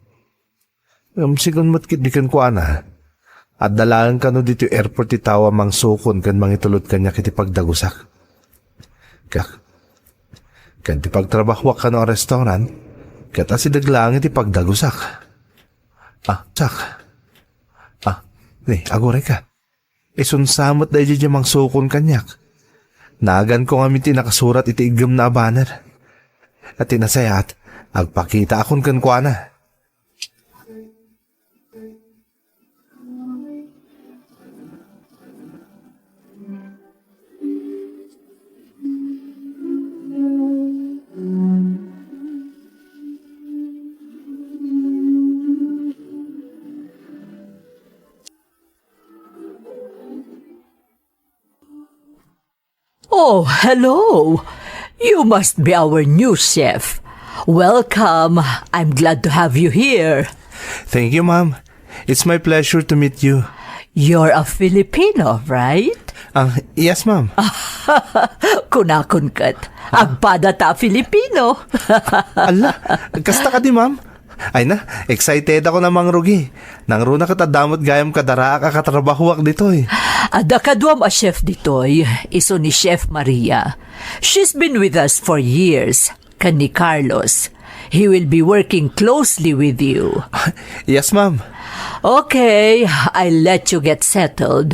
ngem sigun met ketdi kenkuana, adda laeng kano ditoy airport ti tao a mangsukon ken mangitulod kaniak iti pagdagusak. Kak, ken ti pagtrabahoak kano a restaurant, ket asideg laeng iti pagdagusak. Ah, sak. Ah, ni, aguray ka. Isunsa met daydi diay mangsukon kaniak. Naganko ngamin ti nakasurat iti iggemna a banner. A ti nasayaat, agpakitaakon kenkuana. Oh, hello. You must be our new chef. Welcome. I'm glad to have you here. Thank you, ma'am. It's my pleasure to meet you. You're a Filipino, right? Ah, yes, ma'am. Kunakon ket, agpada ta a Filipino. Ala, kasta kadi, ma'am? Ay na, excited ako na mangrugi. Nangruna ket adda met gayam kadaraak a katrabahoak ditoy. Adda kaduam a chef ditoy, isu ni Chef Maria. She's been with us for years. Ken ni Carlos. He will be working closely with you. Yes, ma'am. Okay, I'll let you get settled.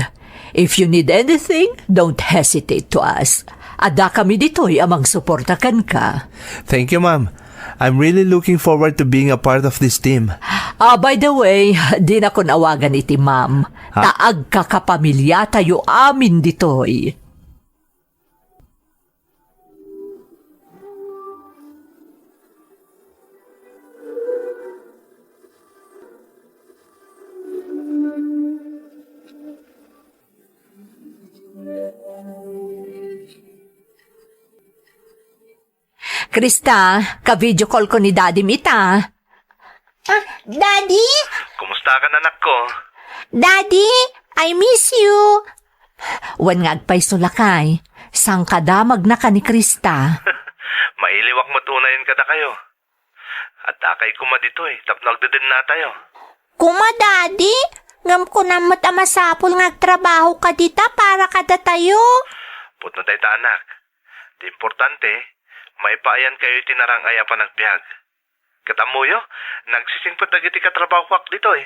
If you need anything, don't hesitate to ask. Adda kami ditoy a mangsuporta kenka. Thank you, ma'am. I'm really looking forward to being a part of this team. Ah, by the way, dinakon awagan iti ma'am. Ha? Ta agkakapamilyatayo amin ditoy. Krista, ka-video call ko ni Dadim ita. Ah, Daddy? Kumusta ka, anak ko? Daddy, I miss you. Wen nga agpayso, lakay, sangkadamagna ka ni Krista. Mailiwak met unayen kadakayo. Addakay koma ditoy tapno agdedennatayo. Kuma, Daddy? Ngem kunam met a masapul nga agtrabaho ka dita para kadatayo. Pudno dayta, anak. Ti importante, maipaayankayo iti narang-ay a panagbiag. Ket ammoyo, nagsisingpet dagiti katrabahoak ditoy.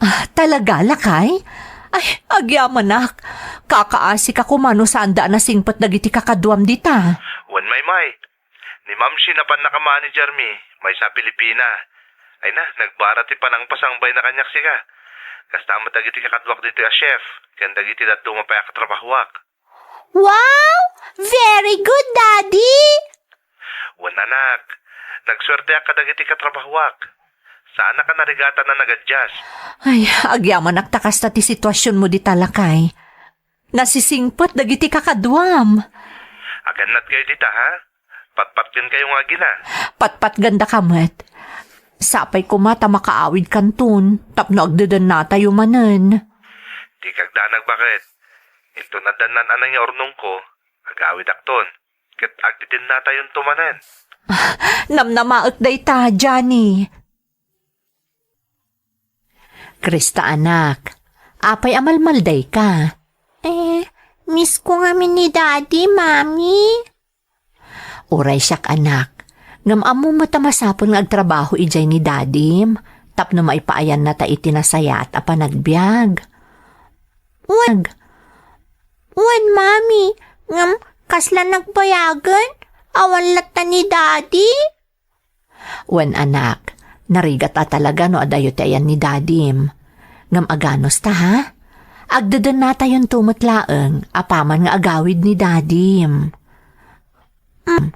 Ah, talaga, lakay? Ay, agyamanak. Kakaasika koma no saanda a nasingpet dagiti kakaduam dita. Wen, Maymay. Ni Mamsi napan nakamanager mi, maysa Pilipina. Ay na, nagbara ti panangpasangbayna kaniak sika. Kasta met dagiti kakaduak ditoy a chef, ken dagiti dadduma pay a katrabahoak. Wow! Very good, Daddy! Wen, anak, nagsuerteak kadagiti katrabahoak. Saanak a narigatan a nag-adjust. Ay, agyamanak ta kasta ti situasionmo dita, lakay. Nasisingpet dagiti kakaduam. Agannadkayo dita, ha? Patpatgenkayo nga agina. Patpatgandaka met. Sapay koma ta makaawidkanton tapno agdedennatayo manen. Di kagdanag, baket. Inton adda naan-anay nga urnongko, agawidakton. Ket agdedennatayonto manen. Namnamaek dayta, Johnny. Krista, anak, apay a malmaldayka? Eh, miss ko ngamin ni Daddy, Mami. Uray siak, anak, ngem ammo met a masapul nga agtrabaho idiay ni Dadim tapno maipaayannata iti nasayaat a panagbiag. Wen, wen, Mami, ngem kasla nagbayagen? Awan latta ni Daddy? Wen, anak, narigat a talaga no adayo ti ayan ni Dadim. Ngem aganusta, ha? Agdedennatayonto met laeng apaman nga agawid ni Dadim. Mm.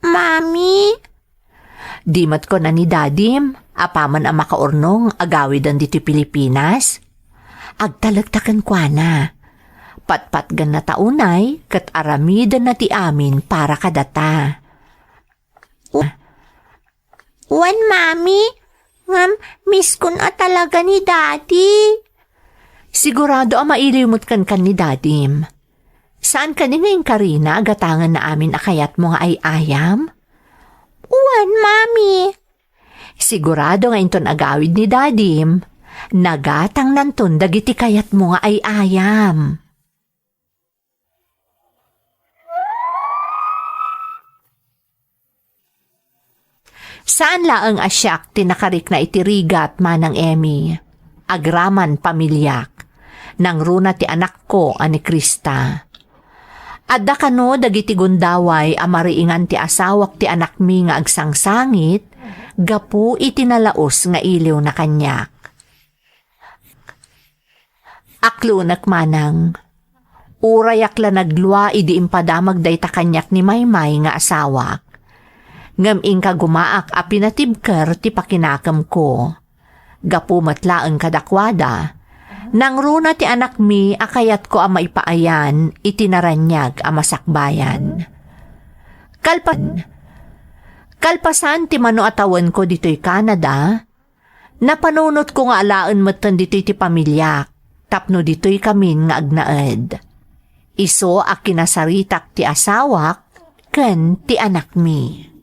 Mami? Di met kuna ni Dadim, apaman a makaurnong agawiden ditoy Pilipinas? Agtalekta kenkuana. Patpatgennata unay ket aramidenna ti amin para kadata. Wen, Mami, ngem miss kon a talaga ni Daddy. Sigurado a mailiw met kenka ni Dadim. Saan kadi nga inkarina a gatangenna amin a kayatmo nga ay-ayam? Wen, Mami. Sigurado nga inton agawid ni Dadim, nagatangnanton dagiti kayatmo nga ay-ayam. Saan laeng a siak ti nakarikna iti rigat, Manang Emmy. Agraman pamiliak. Nangruna ti anakko a ni Krista. Adda kano dagiti gundaway a mariingan ti asawak ti anakmi nga agsangsangit gapu iti nalaus nga iliwna kaniak. Aklonek, Manang. Urayak la naglua idi impadamag dayta kaniak ni Maymay nga asawak. Ngem inkagumaak a pinatibker ti pakinakemko. Gapu met laeng kadakuada, nangruna ti anakmi a kayatko a maipaayan iti naraniag a masakbayan. Kalpa-, kalpasan ti mano a tawenko ditoy Canada, napanunotko nga alaen metten ditoy ti pamiliak tapno ditoykamin nga agnaed. Isu a kinasaritak ti asawak ken ti anakmi.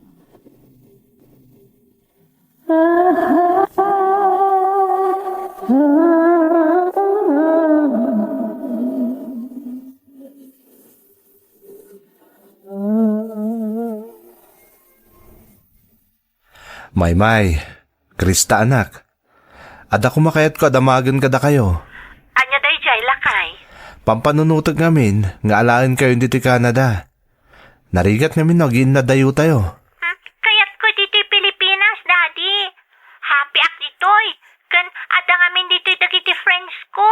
Maymay, Krista, anak. Adda koma kayatko a damagen kadakayo. Ania daydiay, lakay? Pampanunotek ngamin nga alaenkayo ditoy Canada. Narigat ngamin no agiinnadayontayo. Hmm, kayatko ditoy Pilipinas, Daddy. Happy ak ditoy. Ken adda ngamin ditoy dagiti friends ko.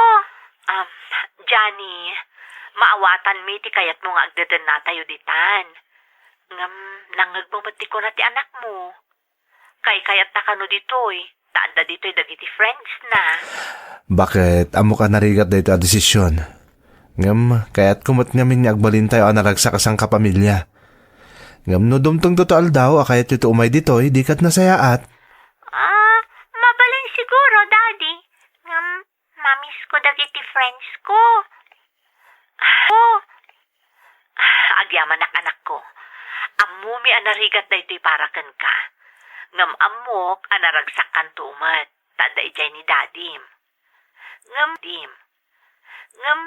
Um, Johnny, maawatanmi ti kayatmo nga agdedennatayo ditan. Ngem nangngegmo met ti kuna ti anakmo. Kaykayatta kano ditoy, ta adda ditoy dagiti friends na. Baket, ammok a narigat daytoy a desisyon. Ngem, kayatko met ngamin nga agbalintayo a naragsak a sangkapamilya. Ngem no dumtengto ti aldaw a kayatyo ti umay ditoy, dika nasayaat. Ah, mabalin siguro, Daddy. Ngem, mamiss ko dagiti friends ko. Oh. Agyamanak, anakko. Ammomi a narigat daytoy para kenka. Ngem ammok a naragsakkanto met, ta adda idiay ni Dadim. Ngem, dim. Ngem,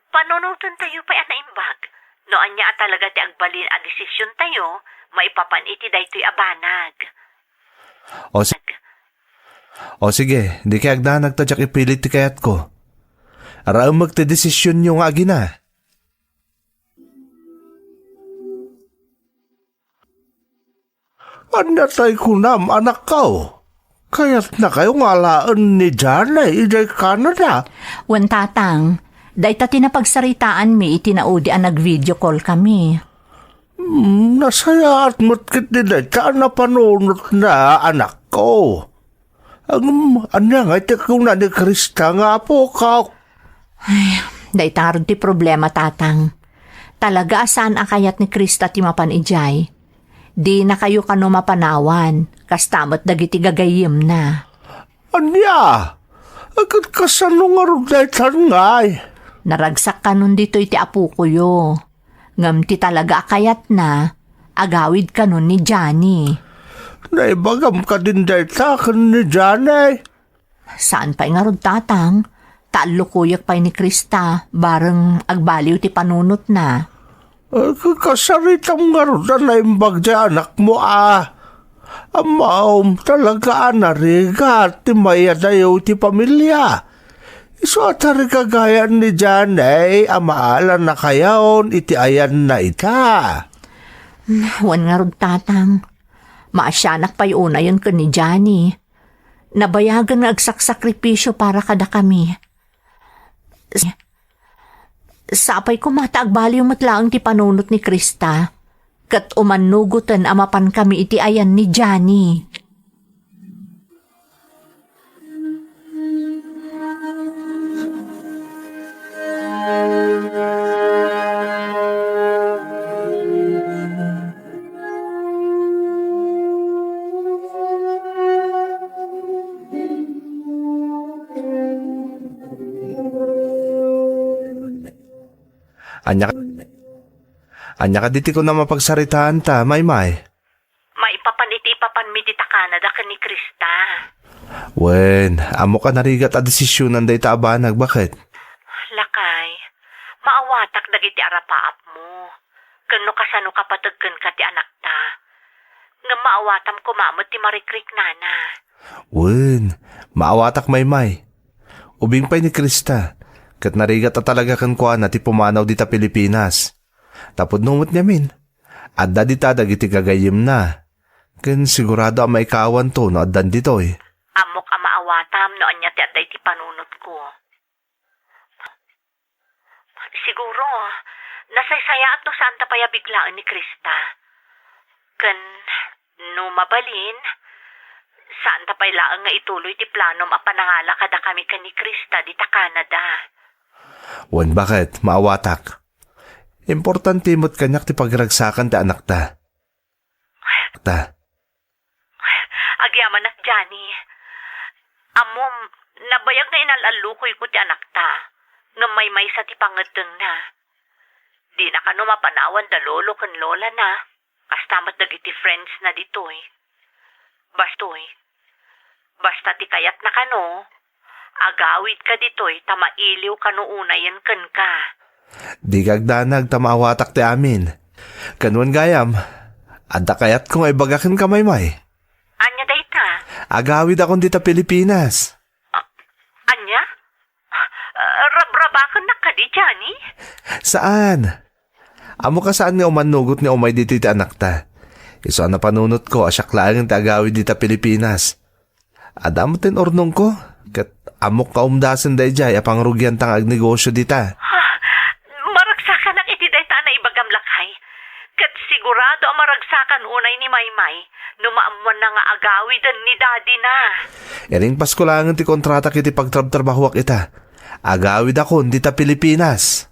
panunotentayo pay a naimbag. No ania a talaga ti agbalin a desisiontayo, maipapan iti daytoy a banag. O si-, o sige, dikay agdanag ta diak ipilit ti kayatko. Raemek ti desisionyo nga agina. Ania tay kunam, anakko? Kayatnakayo nga alaen ni Jane idiay Canada? Wen, Tatang, dayta ti napagsaritaanmi iti naudi a nag-video call kami. Hmm, nasayaat met ketdi dayta a napanunotna, anakko. Ngem, ania ngay ti kuna ni Krista nga apoka? Ay, dayta ngarud ti problema, Tatang. Talaga a saan a kayat ni Krista ti mapan idiay. Dinakayo kano mapanawan, kasta met dagiti gagayyemna. Ania? Ket kasano ngarud daytan ngay? Naragsak kanon ditoy ti apokoyo. Ngem ti talaga a kayatna, agawid kanon ni Johnny. Naibagam kadin dayta ken ni Johnny? Saan pay ngarud, Tatang, ta allukoyek pay ni Krista, bareng agbaliw ti panunotna. Eh, ka-, kasaritam ngarud a naimbag ti anakmo, a. Ammom, talaga a narigat ti mayadayo iti pamilia. Isu a tarigagayan ni Johnny a maalannakayon iti ayanna ita. Hmm, wen ngarud, Tatang. Maasianak pay unayen ken ni Johnny. Nabayagen nga agsaksakripisio para kadakami. Sapay koma ta agbaliw met laeng ti panunot ni Krista, ket umannugoten a mapankami iti ayan ni Johnny. Ania ka-, ania kadi ti kunam a pagsaritaanta, Maymay? Maipapan iti ipapanmi dita Canada ken ni Krista. Wen, ammok a narigat a desisionan dayta a banag, baket? Lakay, maawatak dagiti arapaapmo. Ken no kasano kapateg kenka ti anakta. Ngem maawatam koma met ti marikriknana. Wen, maawatak, Maymay. Ubing pay ni Krista, ket narigat a talaga kenkuana ti pumanaw dita Pilipinas. Ta pudno met ngamin, adda dita dagiti gagayyemna, ken sigurado a maikaawanto no addan ditoy. Ammok a maawatam no ania ti adda iti panunotko. Siguro, nasaysayaat no saanta pay a biglaen ni Krista. Ken, no mabalin, saanta pay laeng nga ituloy ti planom a panangala kadakami ken ni Krista dita Canada. Wen, baket, maawatak. Importante met kaniak ti pagragsakan ti anakta. Ta. Agyamanak, Johnny. Ammom, nabayag nga inal-allukoyko ti anakta, ngem maymaysa ti pangngeddengna. Dina kano mapanawan da lolo ken lolana, kasta met dagiti friends na ditoy. Bastoy. Basta ti kayatna kano, agawidka ditoy ta mailiw kano unayen kenka. Dika agdanag ta maawatak ti amin. Ken wen gayam, adda kayatko nga ibaga kenka, Maymay. Ania dayta? Agawidakon dita Pilipinas. A-, ania? Ah, rabrabakennak kadi, Johnny? Saan. Ammok a saan nga umannugot nga umay ditoy ti anakta. Isu a napanunotko a siak laengen ti agawid dita Pilipinas. Adda met ti urnongko, ket ammok nga umdasen daydiay a pangrugianta nga agnegosio dita. Ah, maragsakanak iti dayta a naibagam, lakay. Ket sigurado a maragsakan unay ni Maymay no maammoanna nga agawiden ni dadina. Iring Pasko laengen ti kontratak iti pagtrabtrabahoak ita. Agawidakon dita Pilipinas.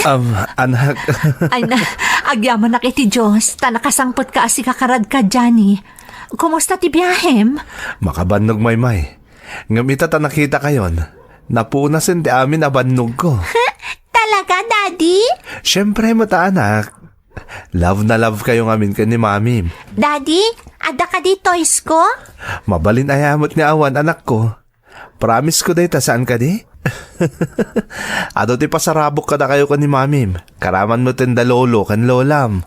Um, anak. Ay na, agyamanak iti Dios, ta nakasangpetka a sikakarad ka, Johnny. Kumusta ti biahem? Makabannog, Maymay. Ngem ita ta nakitakayon, napunasen ti amin a bannogko. Talaga, Daddy? Siyempre met, anak. Love na love kayo ngamin ken ni Mamim. Daddy, adda kadi toys ko? Mabalin aya met nga awan, anakko. Promise ko dayta, saan kadi? Adu ti pasarabok kadakayo ken ni Mamim. Karaman met ken da lolo ken lolam.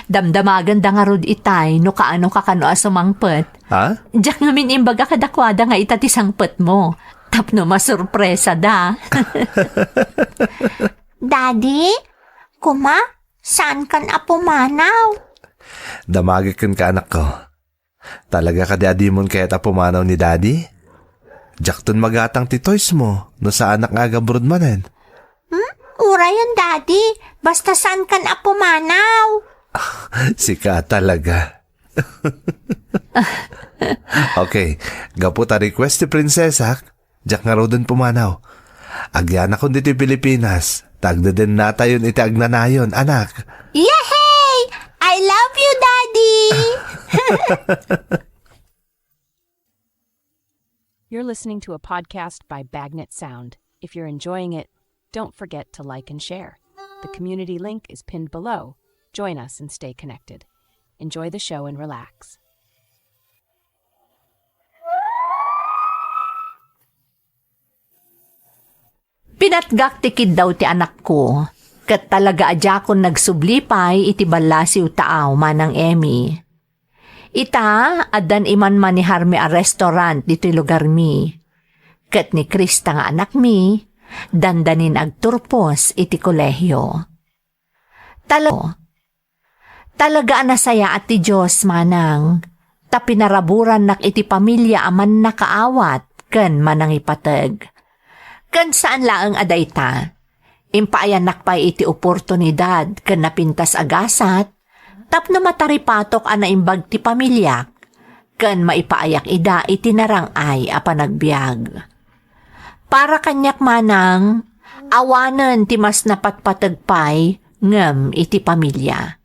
Damdamagenda ngarud itay no kaano ka kano a sumangpet. Ha? Diak ngamin imbaga kadakuada nga ita ti sangpetmo. Tapno masurpresada. Daddy, kuma, saankan a pumanaw? Damagek kenka, anakko. Talaga kadi a dimon kayat a pumanaw ni Daddy? Diakton magatang ti toys mo no saanak nga agabrod manen. Hmm? Urayan, Daddy. Basta saankan a pumanaw. Sika talaga. Okay, gapu ta request ti prinsesak, diak ngaruden pumanaw. Agyanakon ditoy Pilipinas, ta agdedennatayon iti agnanayon, anak. Yehey! I love you, Daddy! You're listening to a podcast by Bagnet Sound. If you're enjoying it, don't forget to like and share. The community link is pinned below. Join us and stay connected. Enjoy the show and relax. Pinatgak ti kiddaw ti anakko, ket talaga a diakon nagsubli pay iti ballasiw taaw, Manang Emmy. Ita, addan iman maniharmi a restaurant ditoy lugarmi. Ket ni Krista nga anakmi, dandanin agturpos iti kolehio. Talo-, Talaga a nasayaat ti Dios, Manang, ta pinaraburannak iti pamilia a mannakaawat ken manangipateg. Ken saan laeng a dayta, impaayannak pay iti oportunidad ken napintas a gasat tapno mataripatok a naimbag ti pamiliak ken maipaayak ida iti narang-ay a panagbiag. Para kaniak, Manang, awanen ti mas napatpateg pay ngem iti pamilia.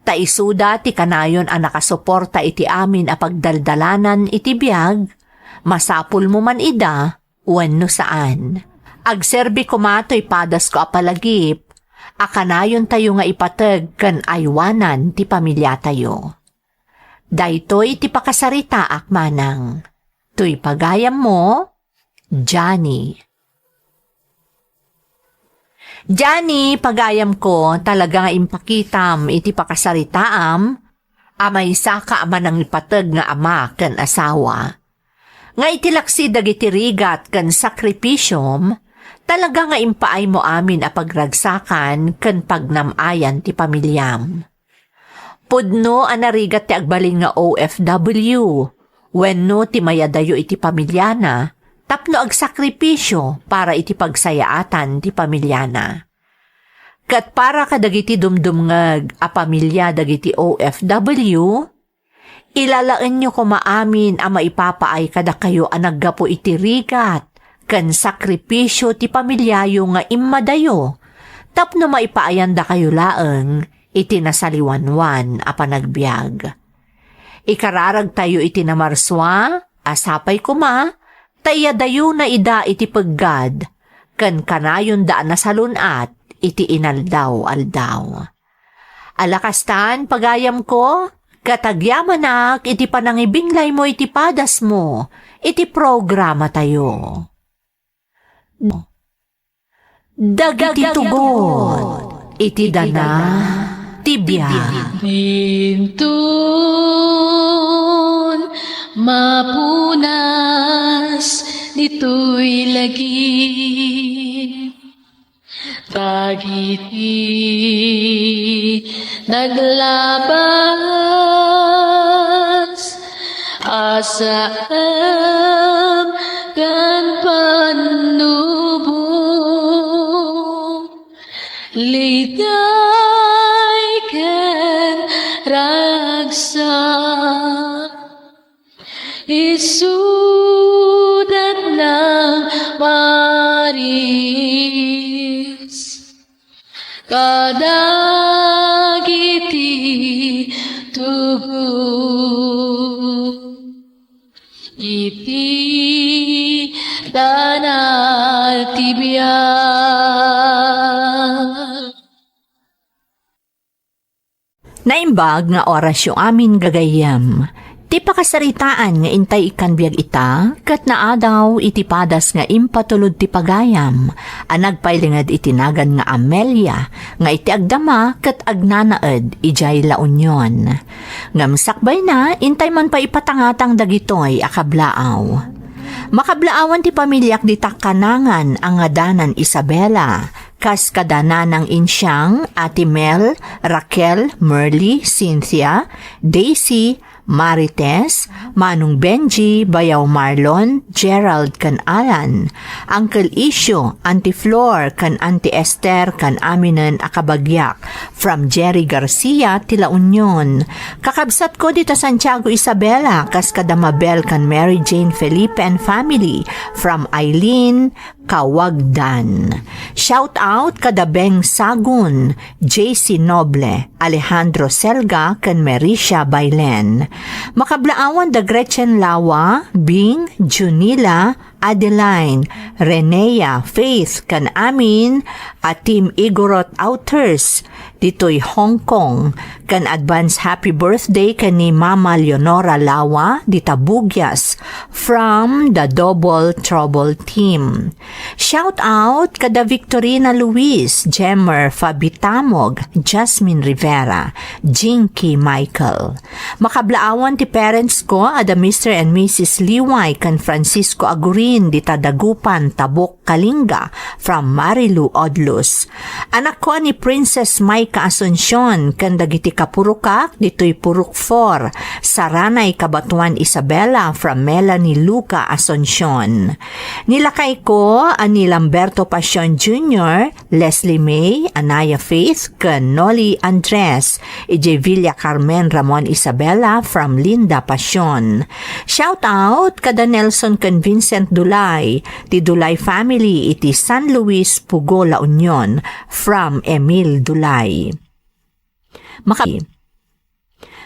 Ta isuda ti kanayon a nakasuporta iti amin a pagdaldalanan iti biag, masapulmo man ida wenno saan. Agserbi koma toy padasko a palagip a kanayontayo nga ipateg ken aywanan ti pamiliatayo. Daytoy ti pakasaritaak, Manang. Toy pagayammo, Johnny. Johnny, pagayamko, talaga nga impakitam iti pakasaritaam a maysaka a manangipateg nga ama ken asawa. Nga iti laksi dagiti rigat ken sakripisiom, talaga nga impaaymo amin a pagragsakan ken pagnam-ayan ti pamiliam. Pudno a narigat ti agbalin nga O F W wenno ti mayadayo iti pamiliana tapno agsakripisio para iti pagsayaatan ti pamiliana. Ket para kadagiti dumdumngeg a pamilia dagiti O F W, ilalaenyo koma amin a maipapaay kadakayo a naggapu iti rigat ken sakripisio ti pamiliayo nga immadayo tapno maipaayandakayo laeng iti nasaliwanwan a panagbiag. Ikararagtayo iti namarsua a sapay koma ta iyadayona ida iti peggad ken kanayonda a nasalun-at iti inaldaw-aldaw. Ala kastan, pagayamko, ket agyamanak iti panangibinglaymo iti padasmo iti programatayo. Dagiti tugot iti dana ti biag. Inton mapunas ditoy lagip, dagiti naglabas a saem ken pannubo, liday ken ragsak. Isudat nang Maris, kadagiti tubo iti tana ti biag. Naimbag nga orasyo amin gagayyem. Ti pakasaritaan nga intay ikkan biag ita, ket naadaw iti padas nga impatulod ti pagayam, a nagpailinged iti nagan nga Amelia, nga iti agdama ket agnanaed idiay La Union. Ngem sakbayna, intay man pay ipatangatang dagitoy a kablaaw. Makablaawan ti pamiliak dita kanangan a ngadanan Isabela, kas kada nanang insiang, Ate Mel, Raquel, Merly, Cynthia, Daisy, Marites, Manong Benji, Bayaw Marlon, Gerald, ken Alan, Uncle Isyo, Auntie Flor, ken Auntie Esther, ken aminen a kabagiak, from Jerry Garcia, ti La Union. Kakabsatko dita Santiago Isabela, kas kada Mabel ken Mary Jane Felipe and family, from Eileen, Kawagdan. Shout out kada Beng Sagun, J C Noble, Alejandro Selga, ken Mericia Bailen. Makablaawan da Gretchen Lawa, Bing, Junila, Adeline, Renea, Faith, ken amin a Team Igorot Outers ditoy Hong Kong, ken advance happy birthday ken ni Mama Leonora Lawa dita Bugias from the Double Trouble team. Shout out kada Victorina Luis, Jemmer Fabitamog, Jasmine Rivera, Jinky Michael. Makablaawan ti parents ko, ada Mister and Missus Liway ken Francisco Agurin dita Dagupan, Tabuk, Kalinga, from Marilu Odlus. Anakko a ni Princess Micah Asuncion ken dagiti kapurokak ditoy Purok four, Saranay, Cabatuan, Isabela, from Melanie Luca Asuncion. Ni lakayko a ni Lamberto Pasion Junior, Leslie May, Anaya Faith, ken Noli Andres, idiay Villa Carmen, Ramon, Isabela, from Linda Pasion. Shout out kada Nelson ken Vincent Dulay, ti Dulay family iti San Luis, Pugo, La Union, from Emil Dulay. Maka-,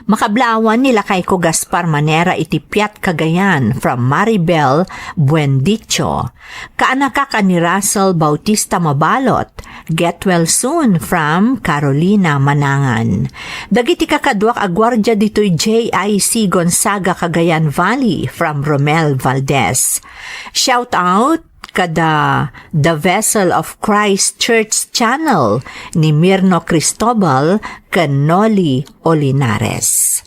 Makablaawan ni lakayko Gaspar Manera iti Piat, Cagayan, from Maribel Buendicho. Kaanakak a ni Russell Bautista Mabalot, get well soon, from Carolina Manangan. Dagiti kakaduak a guardia ditoy J I C Gonzaga, Cagayan Valley, from Romel Valdez. Shout out kada The Vessel of Christ Church Channel ni Mirno Cristobal ken Noli Olinares.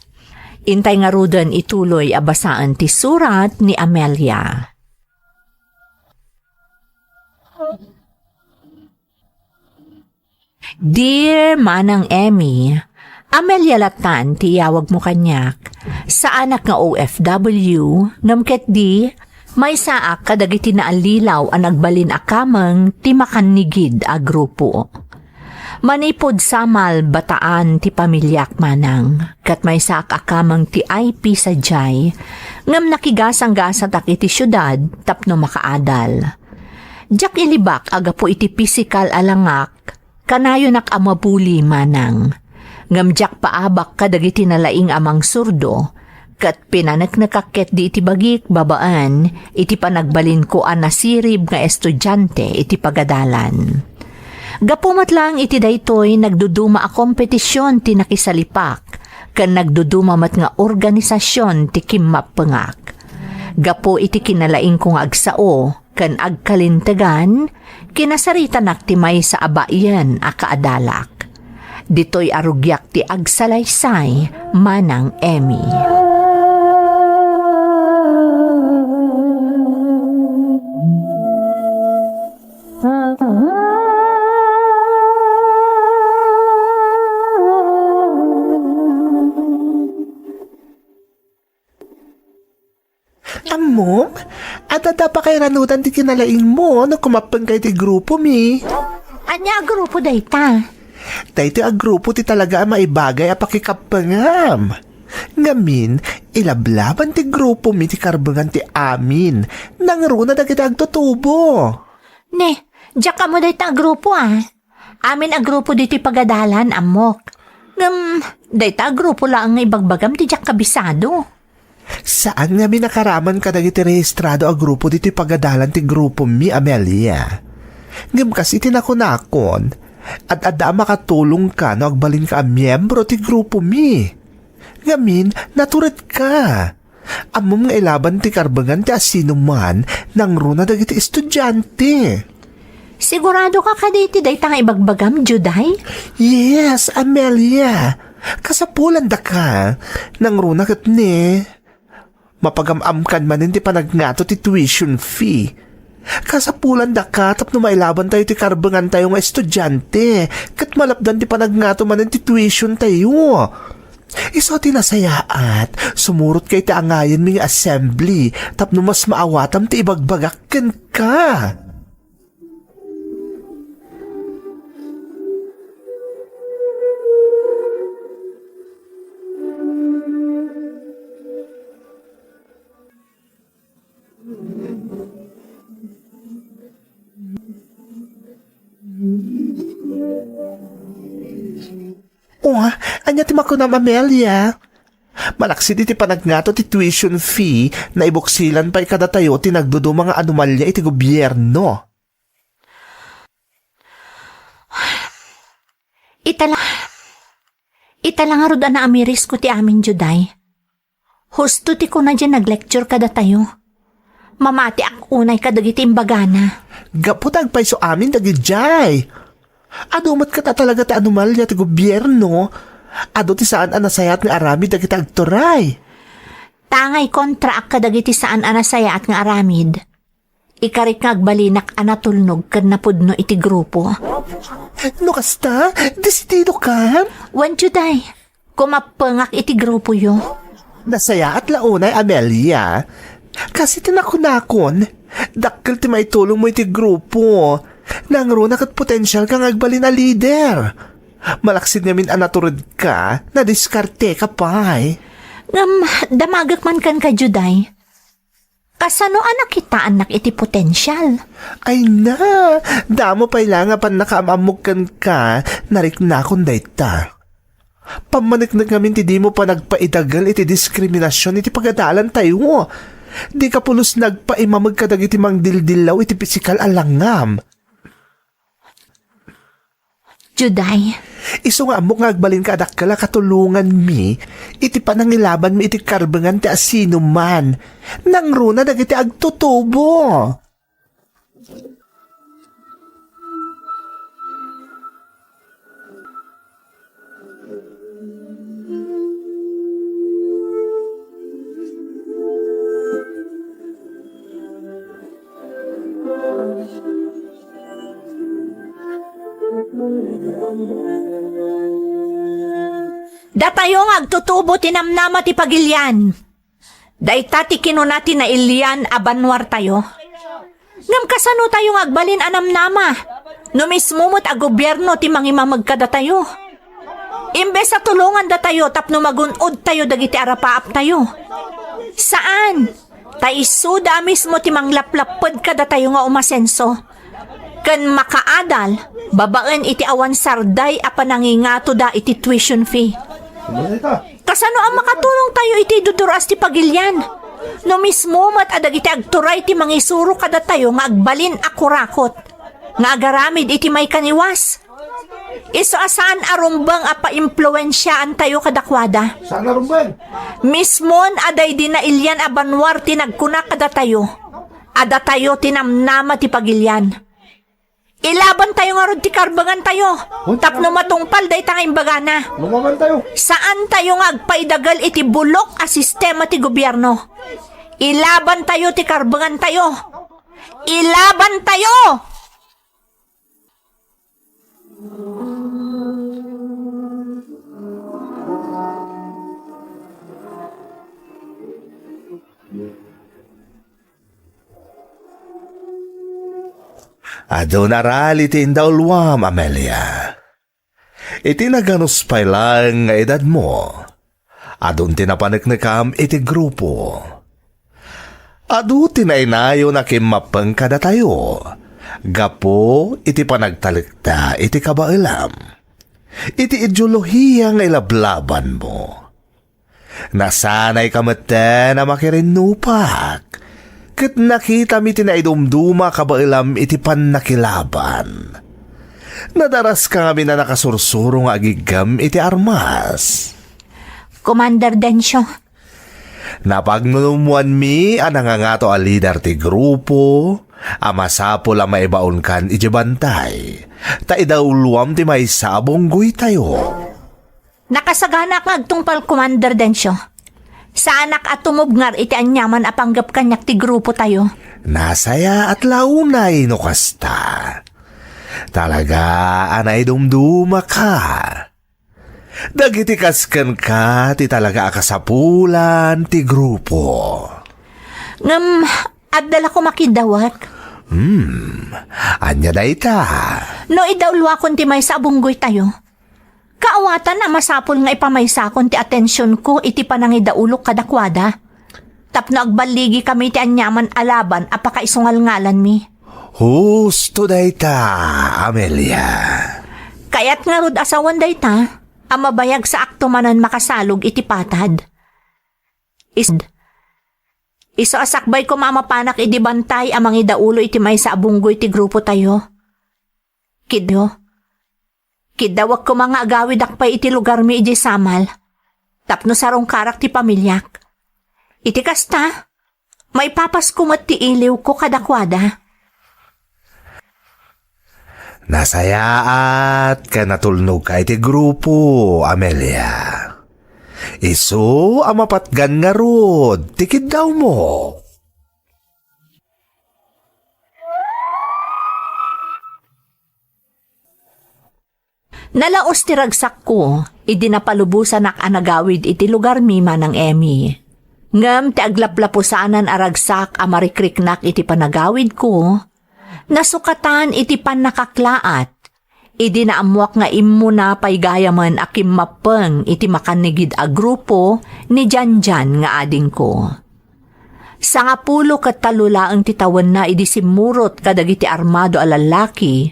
Intay ngaruden ituloy a basaen ti surat ni Amelia. Dear Manang Emmy, Amelia latan ti iyawagmo kaniak. Saanak nga O F W, ngem ketdi, maysaak kadagiti naallilaw a nagbalin a kameng ti makannigid a grupo. Manipud Samal, Bataan ti pamiliak, Manang, ket maysaak a kameng ti I P sadiay, ngem nakigasanggasatak iti siudad tapno makaadal. Diak ilibak a gapu iti pisikal a langak, kanayonak a mabuli, Manang. Ngem diak paabak kadagiti nalaing a mangsurdo, ket pinaneknekak ketdi iti bagik babaen iti panagbalinko a nasirib nga estudiante iti pagadalan. Gapu met laeng iti daytoy, nagduduma a kompetision ti nakisalipak, ken nagduduma met nga organisasion ti kimmappengak. Gapu iti kinalaingko nga agsao, ken agkalintegan, kinasaritanak ti maysa a baien a kaadalak. Ditoy a rugiak ti agsalaysay, Manang Emmy. Ammom, adda pakairanutan ti kinalaingmo no kumappengka iti grupomi. Ania a grupo dayta? Daytoy a grupo ti talaga a maibagay a pakikappengam. Ngamin, ilablaban ti grupomi ti karbengan ti amin. Nangruna dagiti agtutubo. Ne, diak ammo dayta a grupo, a. Amin a grupo ditoy pagadalan, ammok. Ngem, dayta a grupo laeng nga ibagbagam ti diak kabisado. Saan ngamin a karaman kadagiti rehistrado a grupo ditoy pagadalan ti grupomi, Amelia. Ngem kas iti nakunakon, ad-adda a makatulongka no agbalinka a miembro ti grupomi. Ngamin, naturedka. Ammom nga ilaban ti karbengan ti asinoman nangruna dagiti estudiante. Siguradoka kadi iti dayta nga ibagbagam, Juday? Yes, Amelia. Kasapulandaka. Nangruna ket ni, mapagam-amkan manen ti panagngato ti tuition fee. Kasapulandaka tapno mailabantayo ti karbengantayo nga estudiante, ket malapdan ti panagngato manen ti tuition tayo. Isu ti nasayaat, sumurot ka iti angayenmi nga assembly, tapno mas maawatam ti ibagbagak kenka. O, ania ti makunam, Amelia? Malaksid iti panagngato ti tuition fee, naibuksilan pay kadatayo ti nagduduma nga anomalia iti gobierno. Ita la, ita la ngarud a naamirisko ti amin, Juday. Husto ti kuna diay naglecture kadatayo. Mamatiak unay kadagiti imbagana. Gapu ta agpayso amin dagidiay. Adu met ket a talaga ti anomalia ti gobierno. Adu ti saan a nasayaat nga aramid dagiti agturay. Tangay kontraak kadagiti saan a nasayaat nga aramid. Ikarik nga agbalinak a natulnog ken napudno iti grupo. No kasta, desididokan? Wen, Juday, kumappengak iti grupoyo. Nasayaat la unay, Amelia. Kas iti nakunakon, dakkel ti maitulongmo iti grupo. Nangruna ket potensialka nga agbalin a lider. Malaksid ngamin a naturedka, nadiskarteka pay. Ngem, damagek man kenka, Juday. Kasano a nakitaannak iti potensial? Ay na, damo pay la nga pannakaam-ammok kenka, nariknakon dayta. Pammaneknek ngamin ti dimo panagpaidagel iti diskriminasion iti pagadalan tayo. Dika pulos nagpaimameg kadagiti mangdildillaw iti pisikal a langam. Juday. Isu nga ammok nga agbalinka a dakkel a katulonganmi iti panangilabanmi iti karbengan ti asinoman. Nangruna dagiti agtutubo. Datayo nga agtutubo ti namnama ti pagilian. Dayta ti kinuna ti nailian a banwartayo. Ngem kasano tayo nga agbalin a namnama no mismo met a gobierno ti mangimameg kadatayo? Imbes a tulongandatayo tapno magun-odtayo dagiti arapaaptayo. Saan! Ta isuda a mismo ti manglaplapped kadatayo nga umasenso ken makaadal babaen iti awan sarday a panangingatoda iti tuition fee. Kasano a makatulongtayo iti iduduras ti pagilian? No mismo met a dagiti agturay ti mangisuro kadatayo nga agbalin a kurakot nga agaramid iti maikaniwas. Isu a saan a rumbeng a paimpluensiaantayo kadakuada. Saan a rumbeng? Mismon a daydi nailian a banwar ti nagkuna kadatayo a datayo ti namnama ti pagilian. Ilabantayo ngarud ti karbengantayo tapno matungpal dayta nga imbagana. Lumabantayo. Saantayo nga agpaidagel iti bulok a sistema ti gobierno. Ilabantayo ti karbengantayo. Ilabantayo! Adun a rali ti indauluam, Amelia. Iti naganus pay laeng nga edadmo, adun ti napaneknekam iti grupo. Adu ti nainayon a kimmappeng kadatayo. Gapu iti panagtalekda iti kabaelam, iti ideolohiya nga ilablabanmo, nasanayka metten a makirinnupak, ket nakitami ti naidumduma a kabaelam iti pannakilaban. Nadaraska ngamin a nakasursuro nga agiggem iti armas. Commander Dencio. Napagnunummoanmi a nangangato a lider ti grupo a masapul a maibaonkan idiay bantay, ta idauloam ti maysa a bunggoytayo. Nakasaganak nga agtungpal, Commander Dencio. Saanak a tumubngar iti aniaman a panggep kaniak ti grupotayo. Nasayaat la unay no kasta. Talaga a naidumdumaka. Dagiti kas kenka ti talaga a kasapulan ti grupo. Ngem, adda la koma kiddawek. Hmm, ania dayta? No idauloakon ti maysa a bunggoytayo, kaawatan a masapul nga ipamaysakon ti atensionko iti panangidaulok kadakuada. Tapno agballigikami iti aniaman a laban a pakaisungalngalanmi. Husto dayta, Amelia. Kayat ngarud a sawen dayta, a mabayagsaakto manen makasalog iti patad. Is-, isu a sakbay koma a mapanak idi bantay a mangidaulo iti maysa a bunggoy ti grupotayo. Kidyo. Kiddawek koma nga agawidak pay iti lugarmi idiay samal, tapno sarungkarak ti pamiliak. Iti kasta, maipapasko met ti iliwko kadakuada. Nasayaat ken natulnogka iti grupo, Amelia. Isu a mapatgan ngarud ti kiddawmo. Nalaus ti ragsakko idi napalubosanak a nagawid iti lugarmi, Manang Emmy. Ngem ti aglaplapusanan a ragsak a marikriknak iti panagawidko, nasukatan iti pannakaklaat idi naammoak nga immuna pay gayamen a kimmappeng iti makannigid a grupo ni Janjan nga adingko. Sangapulo ket tallo laeng ti tawenna idi simmurot kadagiti armado a lallaki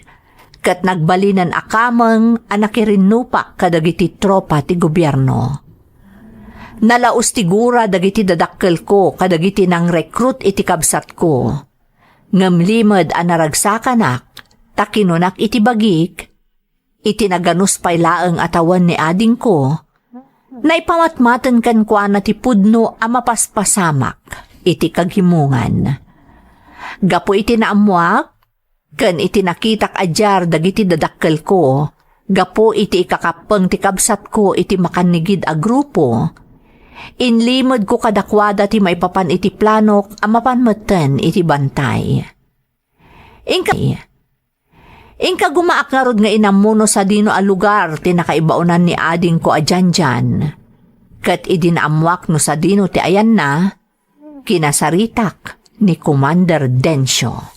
ket nagbalinen a kameng a nakirinnupak kadagiti tropa ti gobierno. Nalaus ti gura dagiti dadakkelko kadagiti nangrekrut iti kabsatko. Ngem limed a naragsakanak, ta kinunak iti bagik, iti naganus pay laeng a tawen ni adingko, naipamatmaten kenkuana ti pudno a mapaspasamak iti kagimongan. Gapu iti naammoak, ken iti nakitak a diar dagiti dadakkelko, gapu iti ikakappeng ti kabsatko iti makannigid a grupo, inlimedko kadakuada ti maipapan iti planok a mapan metten iti bantay. Inka, inka gumaak ngarud nga inammo no sadino a lugar ti nakaibaonan ni adingko a Janjan. Ket idi naammoak no sadino ti ayanna, kinasaritak ni Commander Dencio.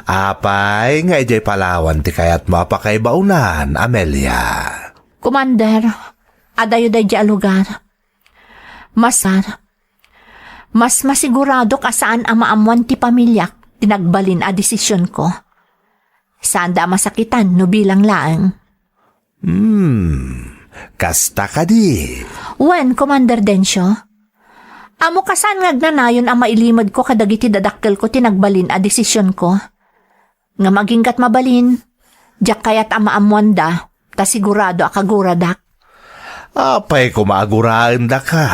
Apay nga idiay Palawan ti kayatmo a pakaibaonan, Amelia? Commander, adayo daydiay a lugar. Mas, mas masiguradok a saan a maammoan ti pamiliak ti nagbalin a desisionko. Saanda a masakitan no bilang laeng. Hmm, kasta kadi? Wen, Commander Dencio. Ammok a saan nga agnanayon a mailimedko kadagiti dadakkelko ti nagbalin a desisionko. Ngem agingga't mabalin, diak kayat a maammoanda, ta sigurado a kaguradak. Apay koma a guraendaka,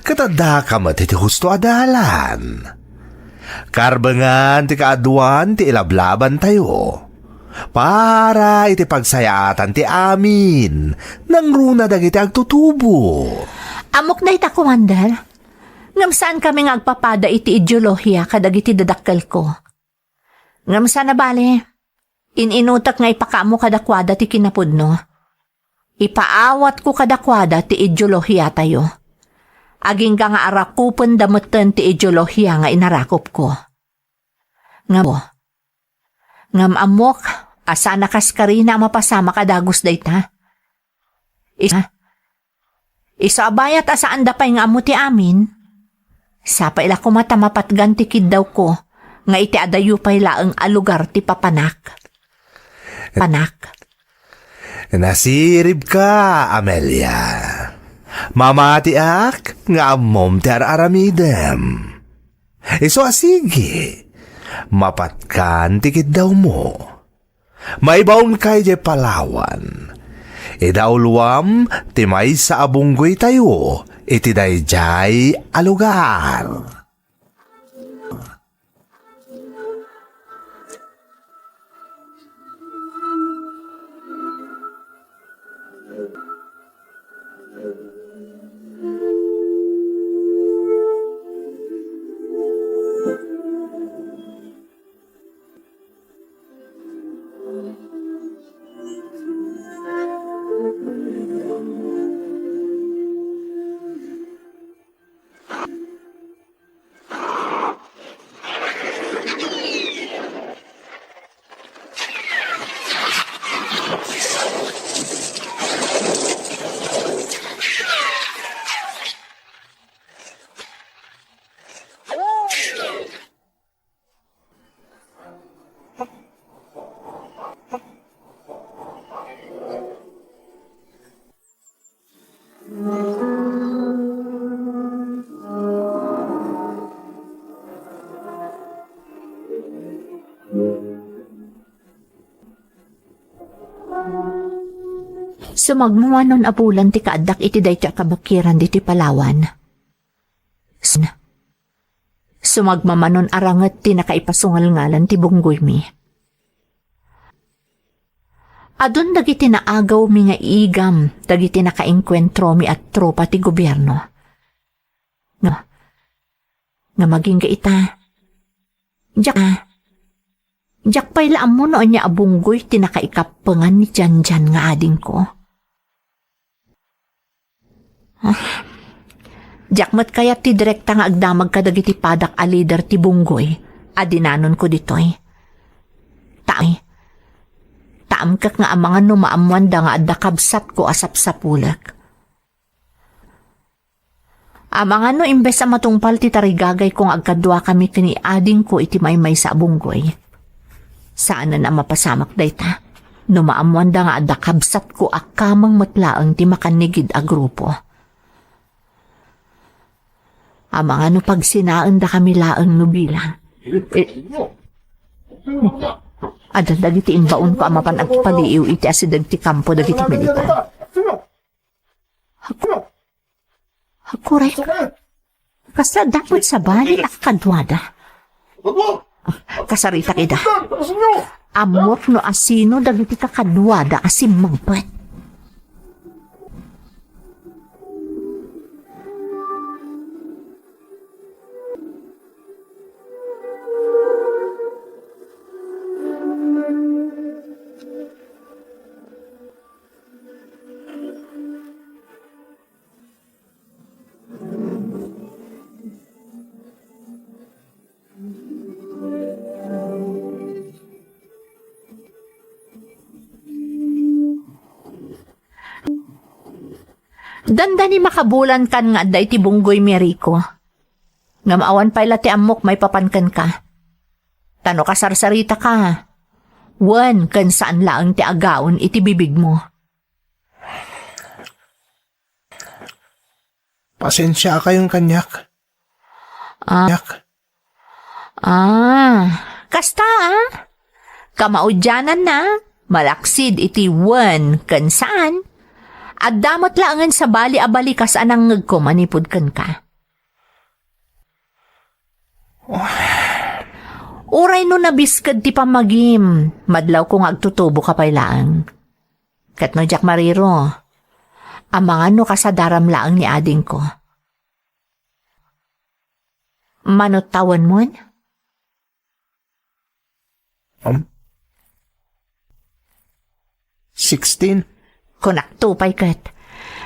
ket addaka met iti husto a dalan. Karbengan ti kaaduan ti ilablabantayo para iti pagsayaatan ti amin, nangruna dagiti agtutubo. Ammok dayta, Commander. Ngem saankami nga agpapada iti ideolohia kadagiti dadakkelko. Ngem saan a bale, in-inutek nga ipakaammo kadakuada ti kinapudno. Ipaawatko kadakuada ti ideolohiatayo. Agingga nga arakupenda metten ti ideolohia nga inarakupko. Ngem, ngem ammok a saan a kaskarina a mapasamak a dagus dayta. Is-, isu a bayat a saanda pay nga ammo ti amin, Sapay la koma ta mapatgan ti kiddawko nga iti adayo pay laeng a lugar ti papanak. Panak. Nasiribka, Amelia. Mamatiak nga ammom ti ar-aramidem. Isu a sige, mapatgan ti kiddawmo. Maibaonka idiay Palawan. Idauluam ti maysa a bunggoytayo iti daydiay a lugar. Sumagmamanon a bulan ti kaaddak iti daytoy a kabakiran ditoy Palawan. Sumagmamanon a ranget ti nakaipasungalngalan ti bunggoymi. Adun dagiti naagawmi nga igam dagiti nakaengkuentromi a tropa ti gobierno. Nga, nga magingga ita. Diak, diak pay la ammo no ania a bunggoy ti nakaikappengan ni Janjan nga adingko. Ah, diak met kayat ti direkta nga agdamag kadagiti padak a lider ti bunggoy a dinanonko ditoy. Ta, ta amkek nga amangan no maammoanda nga adda kabsatko a sapsapulek. Amangan no imbes a matungpal ti tarigagayko nga agkaduakami ken ni adingko iti maymaysa a bunggoy. Saanen a mapasamak dayta, no maammoanda nga adda kabsatko a kameng met laeng ti makannigid a grupo. Amangan no pagsinaendakami laeng no bilang. Adda dagiti imbaonko a mapan agpaliiw iti asideg ti kampo dagiti militar. Agku-, agkurek. Kasla dapot sabali a kakaduada. Kasaritak ida. Ammok no asino dagiti kakaduada a simmangpet. Dandani makabulankan nga adda iti bunggoymi, Rico. Ngem awan pay la ti ammok maipapan kenka. Ta no kasarsaritaka, wen ken saan laeng ti agaon iti bibigmo. Pasensiakayon kaniak. Ah. Kaniak. Ah, kasta, ah? Kamaudiananna, malaksid iti wen ken saan, adda met laengen sabali a balikas a nangngegko manipud kenka. Uray no nabisked ti pammagim, madlawko nga agtutuboka pay laeng. Ket no diak mariro, amangan no kasadaram laeng ni adingko. Mano tawenmon? Um, sixteen. Kunakto pay ket.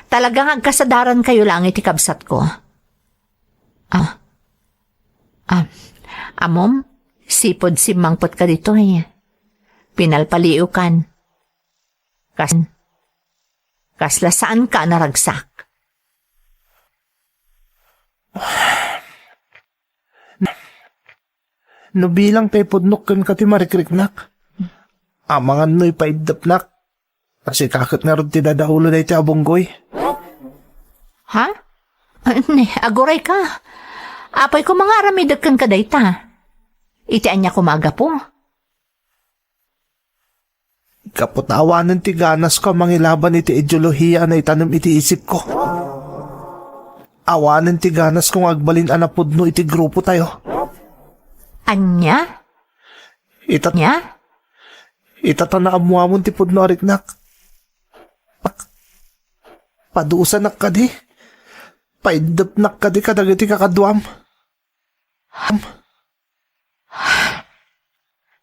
Talaga nga agkasadarankayo laeng iti kabsatko. Ah. Ah. Ammom, sipud simmangpetka ditoy. Pinalpaliiwkan. Kas-, kasla saanka a naragsak. No bilang tay pudnok kenka ti marikriknak, amangan no ipaiddepnak, ta sika ket ngarud ti dadaulo daytoy a bunggoy. Ha? Ne, aguray ka. Apay koma nga aramidek kenka dayta? Iti ania koma a gapu? Gapu ta awanen ti ganasko a mangilaban iti ideolohiya a naitanem iti isipko. Awanen ti ganasko nga agbalin a napudno iti grupotayo. Ania? Ita-, Ania? Ita ta naammoamon ti pudno a riknak. Padusanak kadi? Paiddepnak kadi kadagiti kakaduam?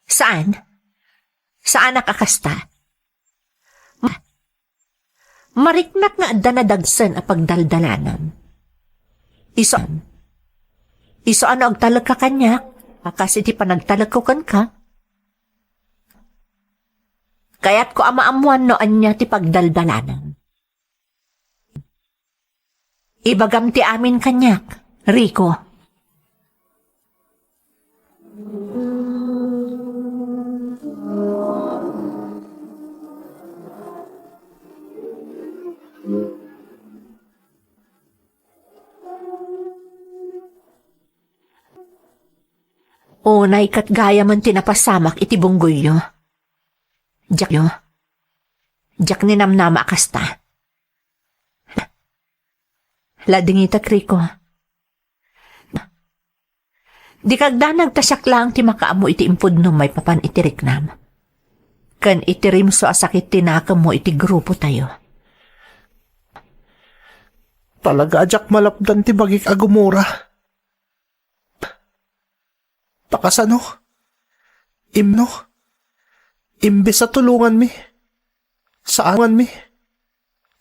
Saan? Saanak a kasta? Ma-, mariknak nga adda nadagsen a pagdaldalanam. Isu, isu a no agtalekka kaniak, a kas iti panagtalekko kenka, kayatko a maammoan no ania ti pagdaldalanam. Ibagam ti amin kaniak, Rico. Unay ket gayamen ti napasamak iti bunggoyyo. Diak, diak ninamnama a kasta. Ladingitek, Rico. Dika agdanag ta siak laeng ti makaammo iti impudnom maipapan iti riknam ken iti rimso a sakit ti nakemmo iti grupotayo. Talaga a diak malapdan ti bagik a gumura. Ta kasano? Im-, no? Imbes a tulonganmi, saan mi?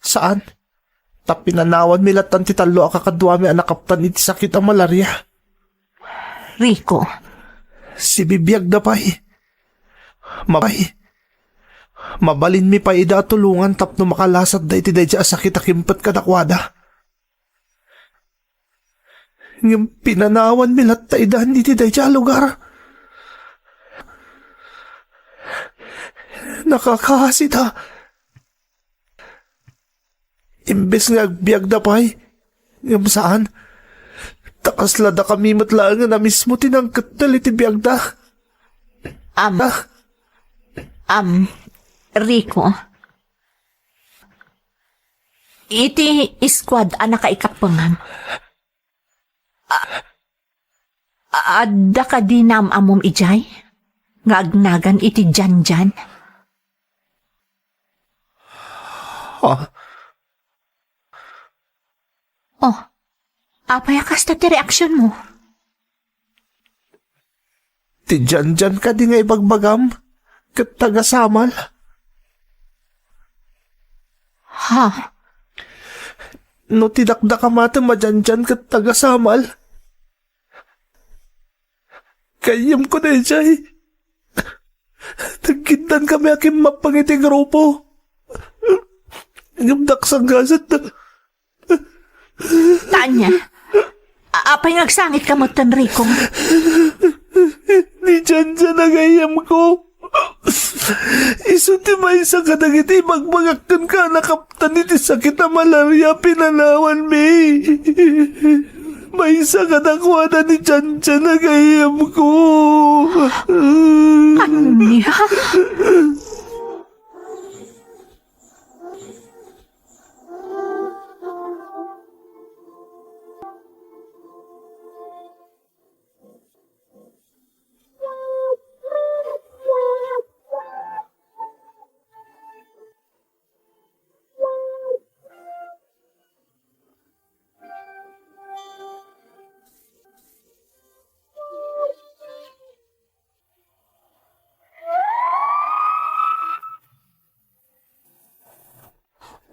Saan? Ta pinanawanmi lattan ti tallo a kakaduami a nakaptan iti sakit a malaria. Rico. Sibibiagda pay. Mabay. Mabalinmi pay ida a tulongan tapno makalasatda iti daydi a sakit a kimpet kadakuada. Ngem pinanawanmi latta idan iti daydi a lugar. Nakakaasida. Imbes nga agbiagda pay, ngem saan. Ta kasla dakami met laengen a mismo ti nangkettel iti biagda. Am. Ah. Am, Rico. Iti iskuad a nakaikapengam. A-, a-, adda kadi naam-ammom idiay nga agnagan iti Janjan? Ah. Oh, apay a kasta ti reaksionmo? Ti Janjan kadi nga ibagbagam ket taga-Samal? Ha? No ti dakdakamatem a Janjan ket taga-Samal, gayyemko daydiay. Nagkiddankami a kimmappang iti grupo. Ngem daksang gasat. Tanya, a-, apay nga agsangitka metten, Rico? Ni Janjan a gayyemko. Isu ti maysa kadagiti ibagbagak kenka a nakaptan iti sakit a malaria pinanawanmi. Maysa kadakuada ni Janjan a gayyemko. Ania?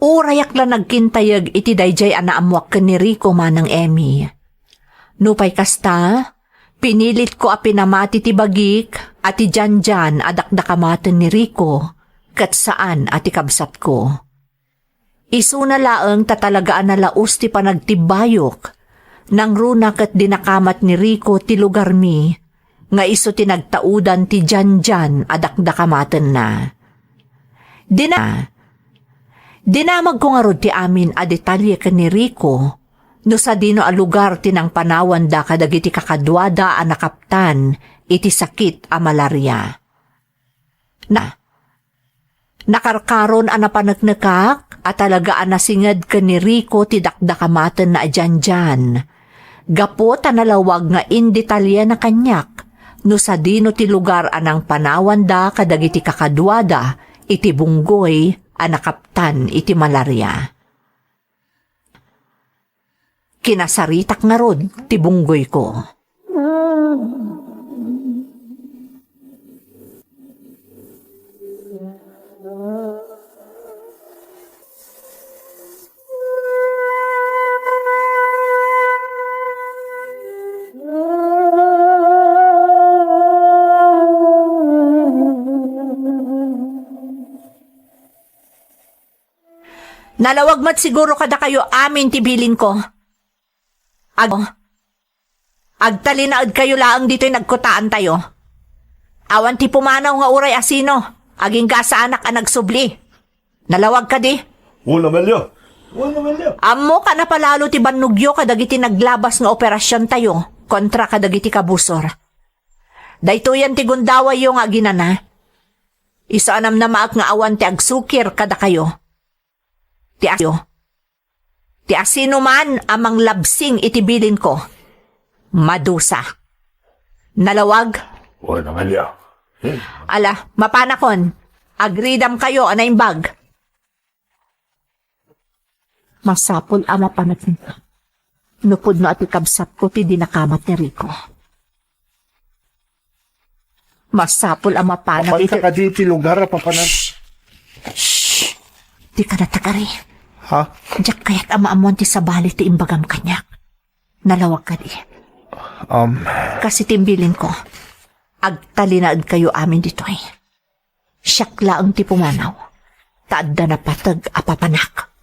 Urayak la nagkintayeg iti daydiay a naammoak ken ni Rico manang Emmy. Nupay kasta, pinilitko a pinamati ti bagik a ti Janjan a dakdakamaten ni Rico ket saan a ti kabsatko. Isuna laeng ta talaga a nalaus ti panagtibbayok. Nangruna ket dinakamat ni Rico ti lugarmi, nga isu ti nagtaudan ti Janjan a dakdakamatenna. Dina-, dinamagko ngarud ti amin a detalye ken ni Rico no sadino a lugar ti nangpanawanda kadagiti kakaduada a nakaptan iti sakit a malaria. Na, nakarkaron a napaneknekak a talaga a nasinged ken ni Rico ti dakdakamatenna a Janjan. Gapu ta nalawag nga indetalyena kaniak no sadino ti lugar a nangpanawanda kadagiti kakaduada iti bunggoy a nakaptan iti malaria. Kinasaritak ngarud ti bunggoyko. Nalawag met siguro kadakayo amin ti bilinko. Ag-, agtalinaedkayo laeng ditoy nagkutaantayo. Awan ti pumanaw nga uray asino, agingga saanak a nagsubli. Nalawag kadi? Wen, Amelia. Wen, Amelia. Ammok a napalalo ti bannogyo kadagiti naglabas nga operasiontayo kontra kadagiti kabusor. Daytoyen ti gundawayyo nga aginana. Isu a namnamaak nga awan ti agsukir kadakayo. Ti asyo. Ti asinoman a manglabsing iti bilinko, madusa. Nalawag? Wen, Amelia. Hmm. Ala, mapanakon. Agridamkayo a naimbag. Masapul a mapanagna. No pudno a ti kabsatko ti dinakamat ni Rico. Masapul a mapanak Apan iti ka kadi iti lugar a papanan. Shh! Di ka natagari. Ha? Diak kayat a maammuan ti sabali ti imbagam kaniak. Nalawag kadi. Um. Kas iti imbilinko, agtalinaedkayo amin ditoy. Siak laeng ti pumanaw, ta adda napateg a papanak.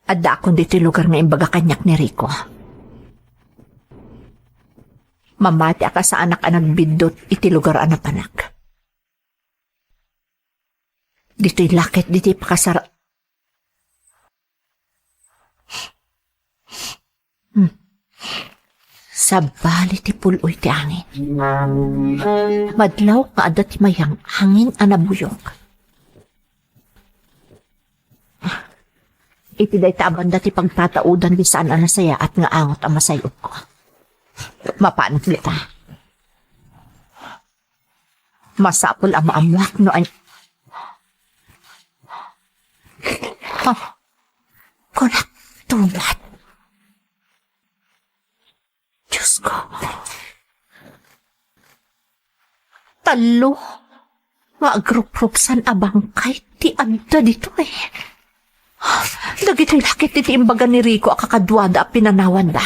Addaakon ditoy lugar nga imbaga kaniak ni Rico. Mamatiak a saanak a nagbiddut iti lugar a napanak. Ditoy laket ditoy pakasar-, Hmm. Sabali ti pul-oy ti angin. Madlaw nga adda ti mayang angin a nabuyok. Iti dayta a banda ti pagtataudan ti saan a nasayaat nga angot a masayupko. Mapanak dita. Masapul a maammuak no an-, ah, kunak tunat. Diyos ko. Tallo nga agruprupsan a bangkay ti adda ditoy. Dagitoy lakit iti imbaga ni Rico a kakaduada a pinanawanda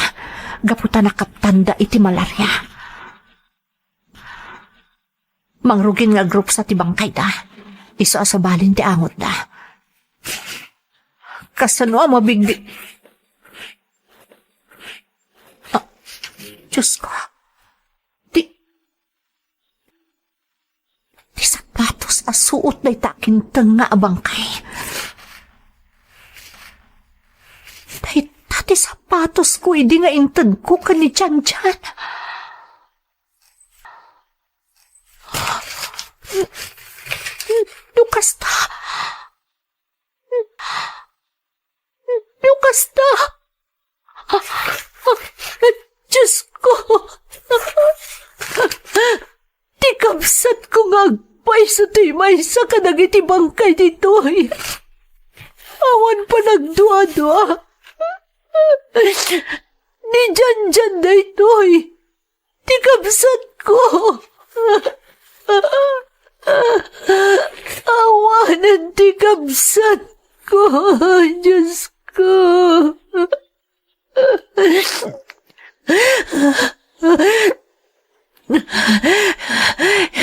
gapu ta nakaptanda iti malaria. Mangrugin nga agrupsa ti bangkayda. Isu a sabalin ti angotda. Kasano a mabigbi-, Ah, Diyos ko. Ti, ti sapatos a suot dayta kintengnga a bangkay. Dayta ti sapatosko idi nga intedko ken ni Janjan. No kasta, no kasta, Diyos ko, ti kabsatko nga agpayso toy maysa kadagiti bangkay ditoy. Awan panagduadua. Ni Janjan daytoy. Ti kabsatko. Awanen ti kabsatko, Diosko.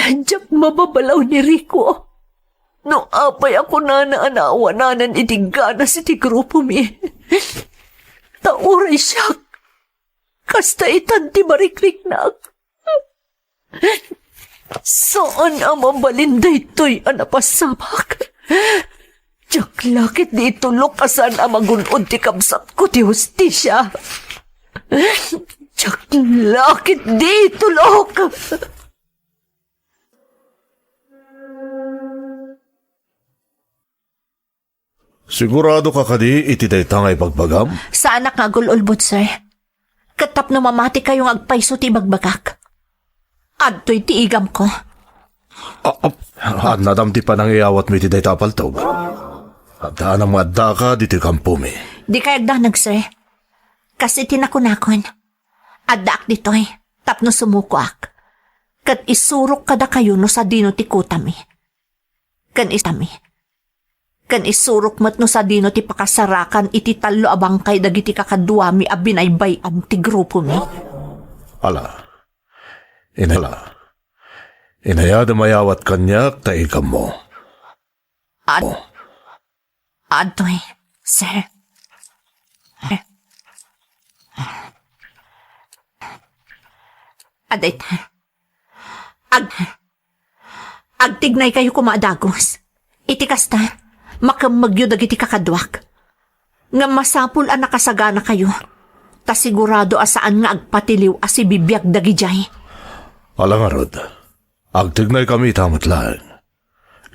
Diak mababalaw ni Rico. No apay a kunana a naawananan iti ganas iti grupomi. Ta uray siak, kasta itan ti marikriknak. Saan a mabalin daytoy a napasamak. Diak la ketdi itulok a saan a magun-od ti kabsatko ti hustisia. Diak la ketdi itulok. Sigurado ka kadi iti dayta nga ibagbagam? Saanak nga agul-ulbod, sir. Ket tapno mamatikayo nga agpayso ti ibagbagak. Adtoy ti igamko. A-, a-, annadam ti panangiyawatmo iti dayta a paltog. Addaanam nga addaka ditoy kampomi. Dikay agdanag, sir. Kas iti nakunakon, addaak ditoy tapno sumukoak. Ket isurok kadakayo no sadino ti kutami. Ken istami. Ken isurok met no sadino ti pakasarakan iti tallo a bangkay dagiti kakaduami a binaybay-an ti grupomi. Ala. Ina-, ala. Inayadem a mayawat kaniak ta igammo. Ad-, adtoy, sir. Adayta. Ag-, agtignaykayo koma a dagus. Iti kasta, makemmegyo dagiti kakaduak. Ngem masapul a nakasaganakayo, ta sigurado a saan nga agpatiliw a sibibiag dagidiay. Ala ngarud, agtignaykami ita met laeng.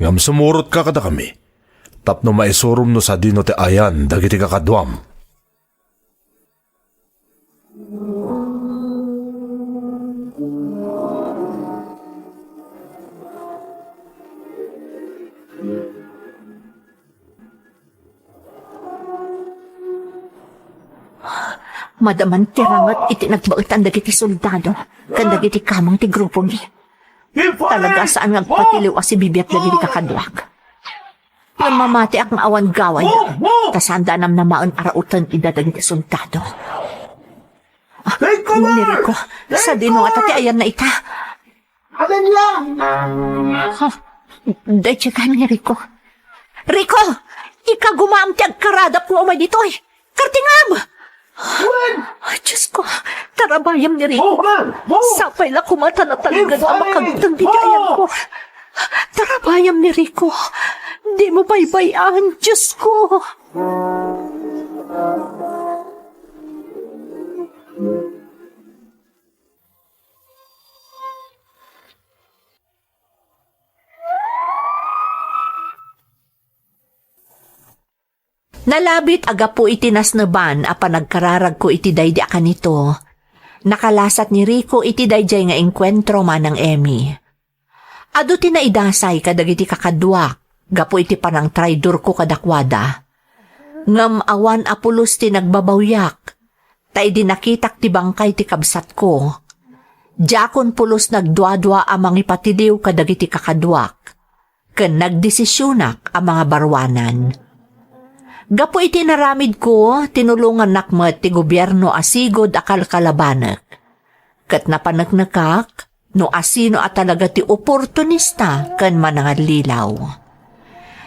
Ngem sumurotka kadakami, tapno maisurom no sadino ti ayan dagiti kakaduam. Madaman ti ranget iti nagbaetan dagiti soldado ken dagiti kameng ti grupomi. Talaga a saan nga agpatiliw a sibibiag dagiti kakaduak. Ngem mamatiak nga awan gaway, ta saanda a namnamaen a rauten ida dagiti soldado. Ah, ni Rico, sadino ngata ti ayanna ita? Amen lang! Ha? Daydiay kayat ni Rico. Rico! Ikagumaam ti agkaradap nga umay ditoy! Kartingam! Ay, Diyos ko, tarabayam ni Rico. Sapay la koma ta natalged a makagteng ditoy ayanko. Tarabayam ni Rico. Dimo baybay-an, Diyos ko. Nalabit a gapu iti nasneban a panagkararagko iti daydi a kanito, nakalasat ni Rico iti daydiay nga engkuentro manang Emmy. Adu ti naidasay kadagiti kakaduak gapu iti panangtraidorko kadakuada. Ngem awan a pulos ti nagbabawyak, ta idi nakitak ti bangkay ti kabsatko, diakon pulos nagduadua a mangipatiliw kadagiti kakaduak, ken nagdesisionak a mangabaruanan. Gapu iti inaramidko, tinulongannak met ti gobierno a sigud a kalkalabanek. Ket napaneknekak no asino a talaga ti oportunista ken manangallilaw.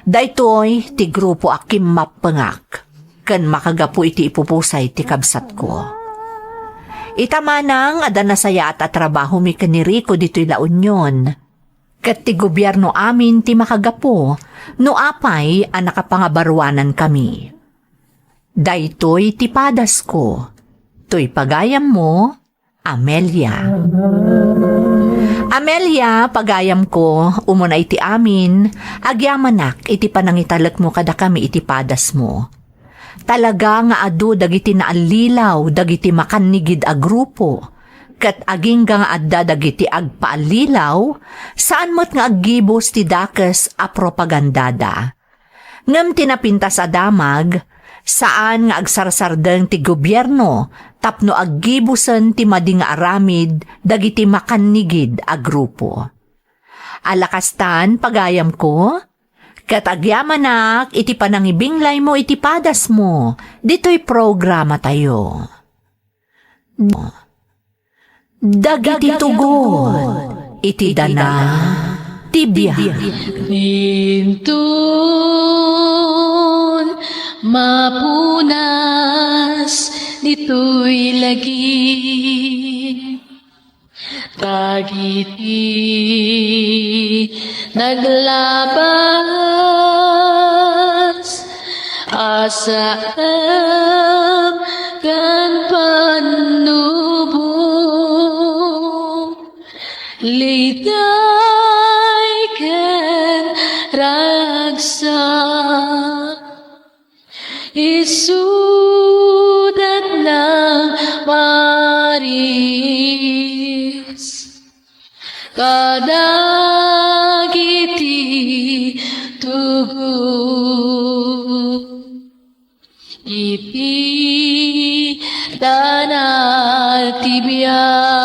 Daytoy ti grupo a kimmappengak ken makagapu iti ipupusay ti kabsatko. Ita manang, adda nasayaat a trabahomi ken ni Rico ditoy La Union. Ket ti gobierno amin ti makagapu no apay a nakapangabaruanankami. Daytoy ti padasko. Toy pagayammo, Amelia. Amelia, pagayamko, umuna iti amin, agyamanak iti panangitalekmo kadakami iti padasmo. Talaga nga adu dagiti naallilaw dagiti makannigid a grupo, ket agingga nga adda dagiti agpaallilaw, saan met nga aggibus ti dakes a propagandada. Ngem ti napintas a damag, saan nga agsarsardeng ti gobierno tapno aggibusen ti madi nga aramid dagiti makannigid a grupo. Ala kastan, pagayamko, ket agyamanak iti panangibinglaymo iti padasmo ditoy programatayo. Dagiti tugot iti dana ti biag. Inton mapunas ditoy lagip, dagiti naglabas a saem ken pannubo, liday ken ragsak. Isudat nang maris kadagiti tugot iti dana ti biag.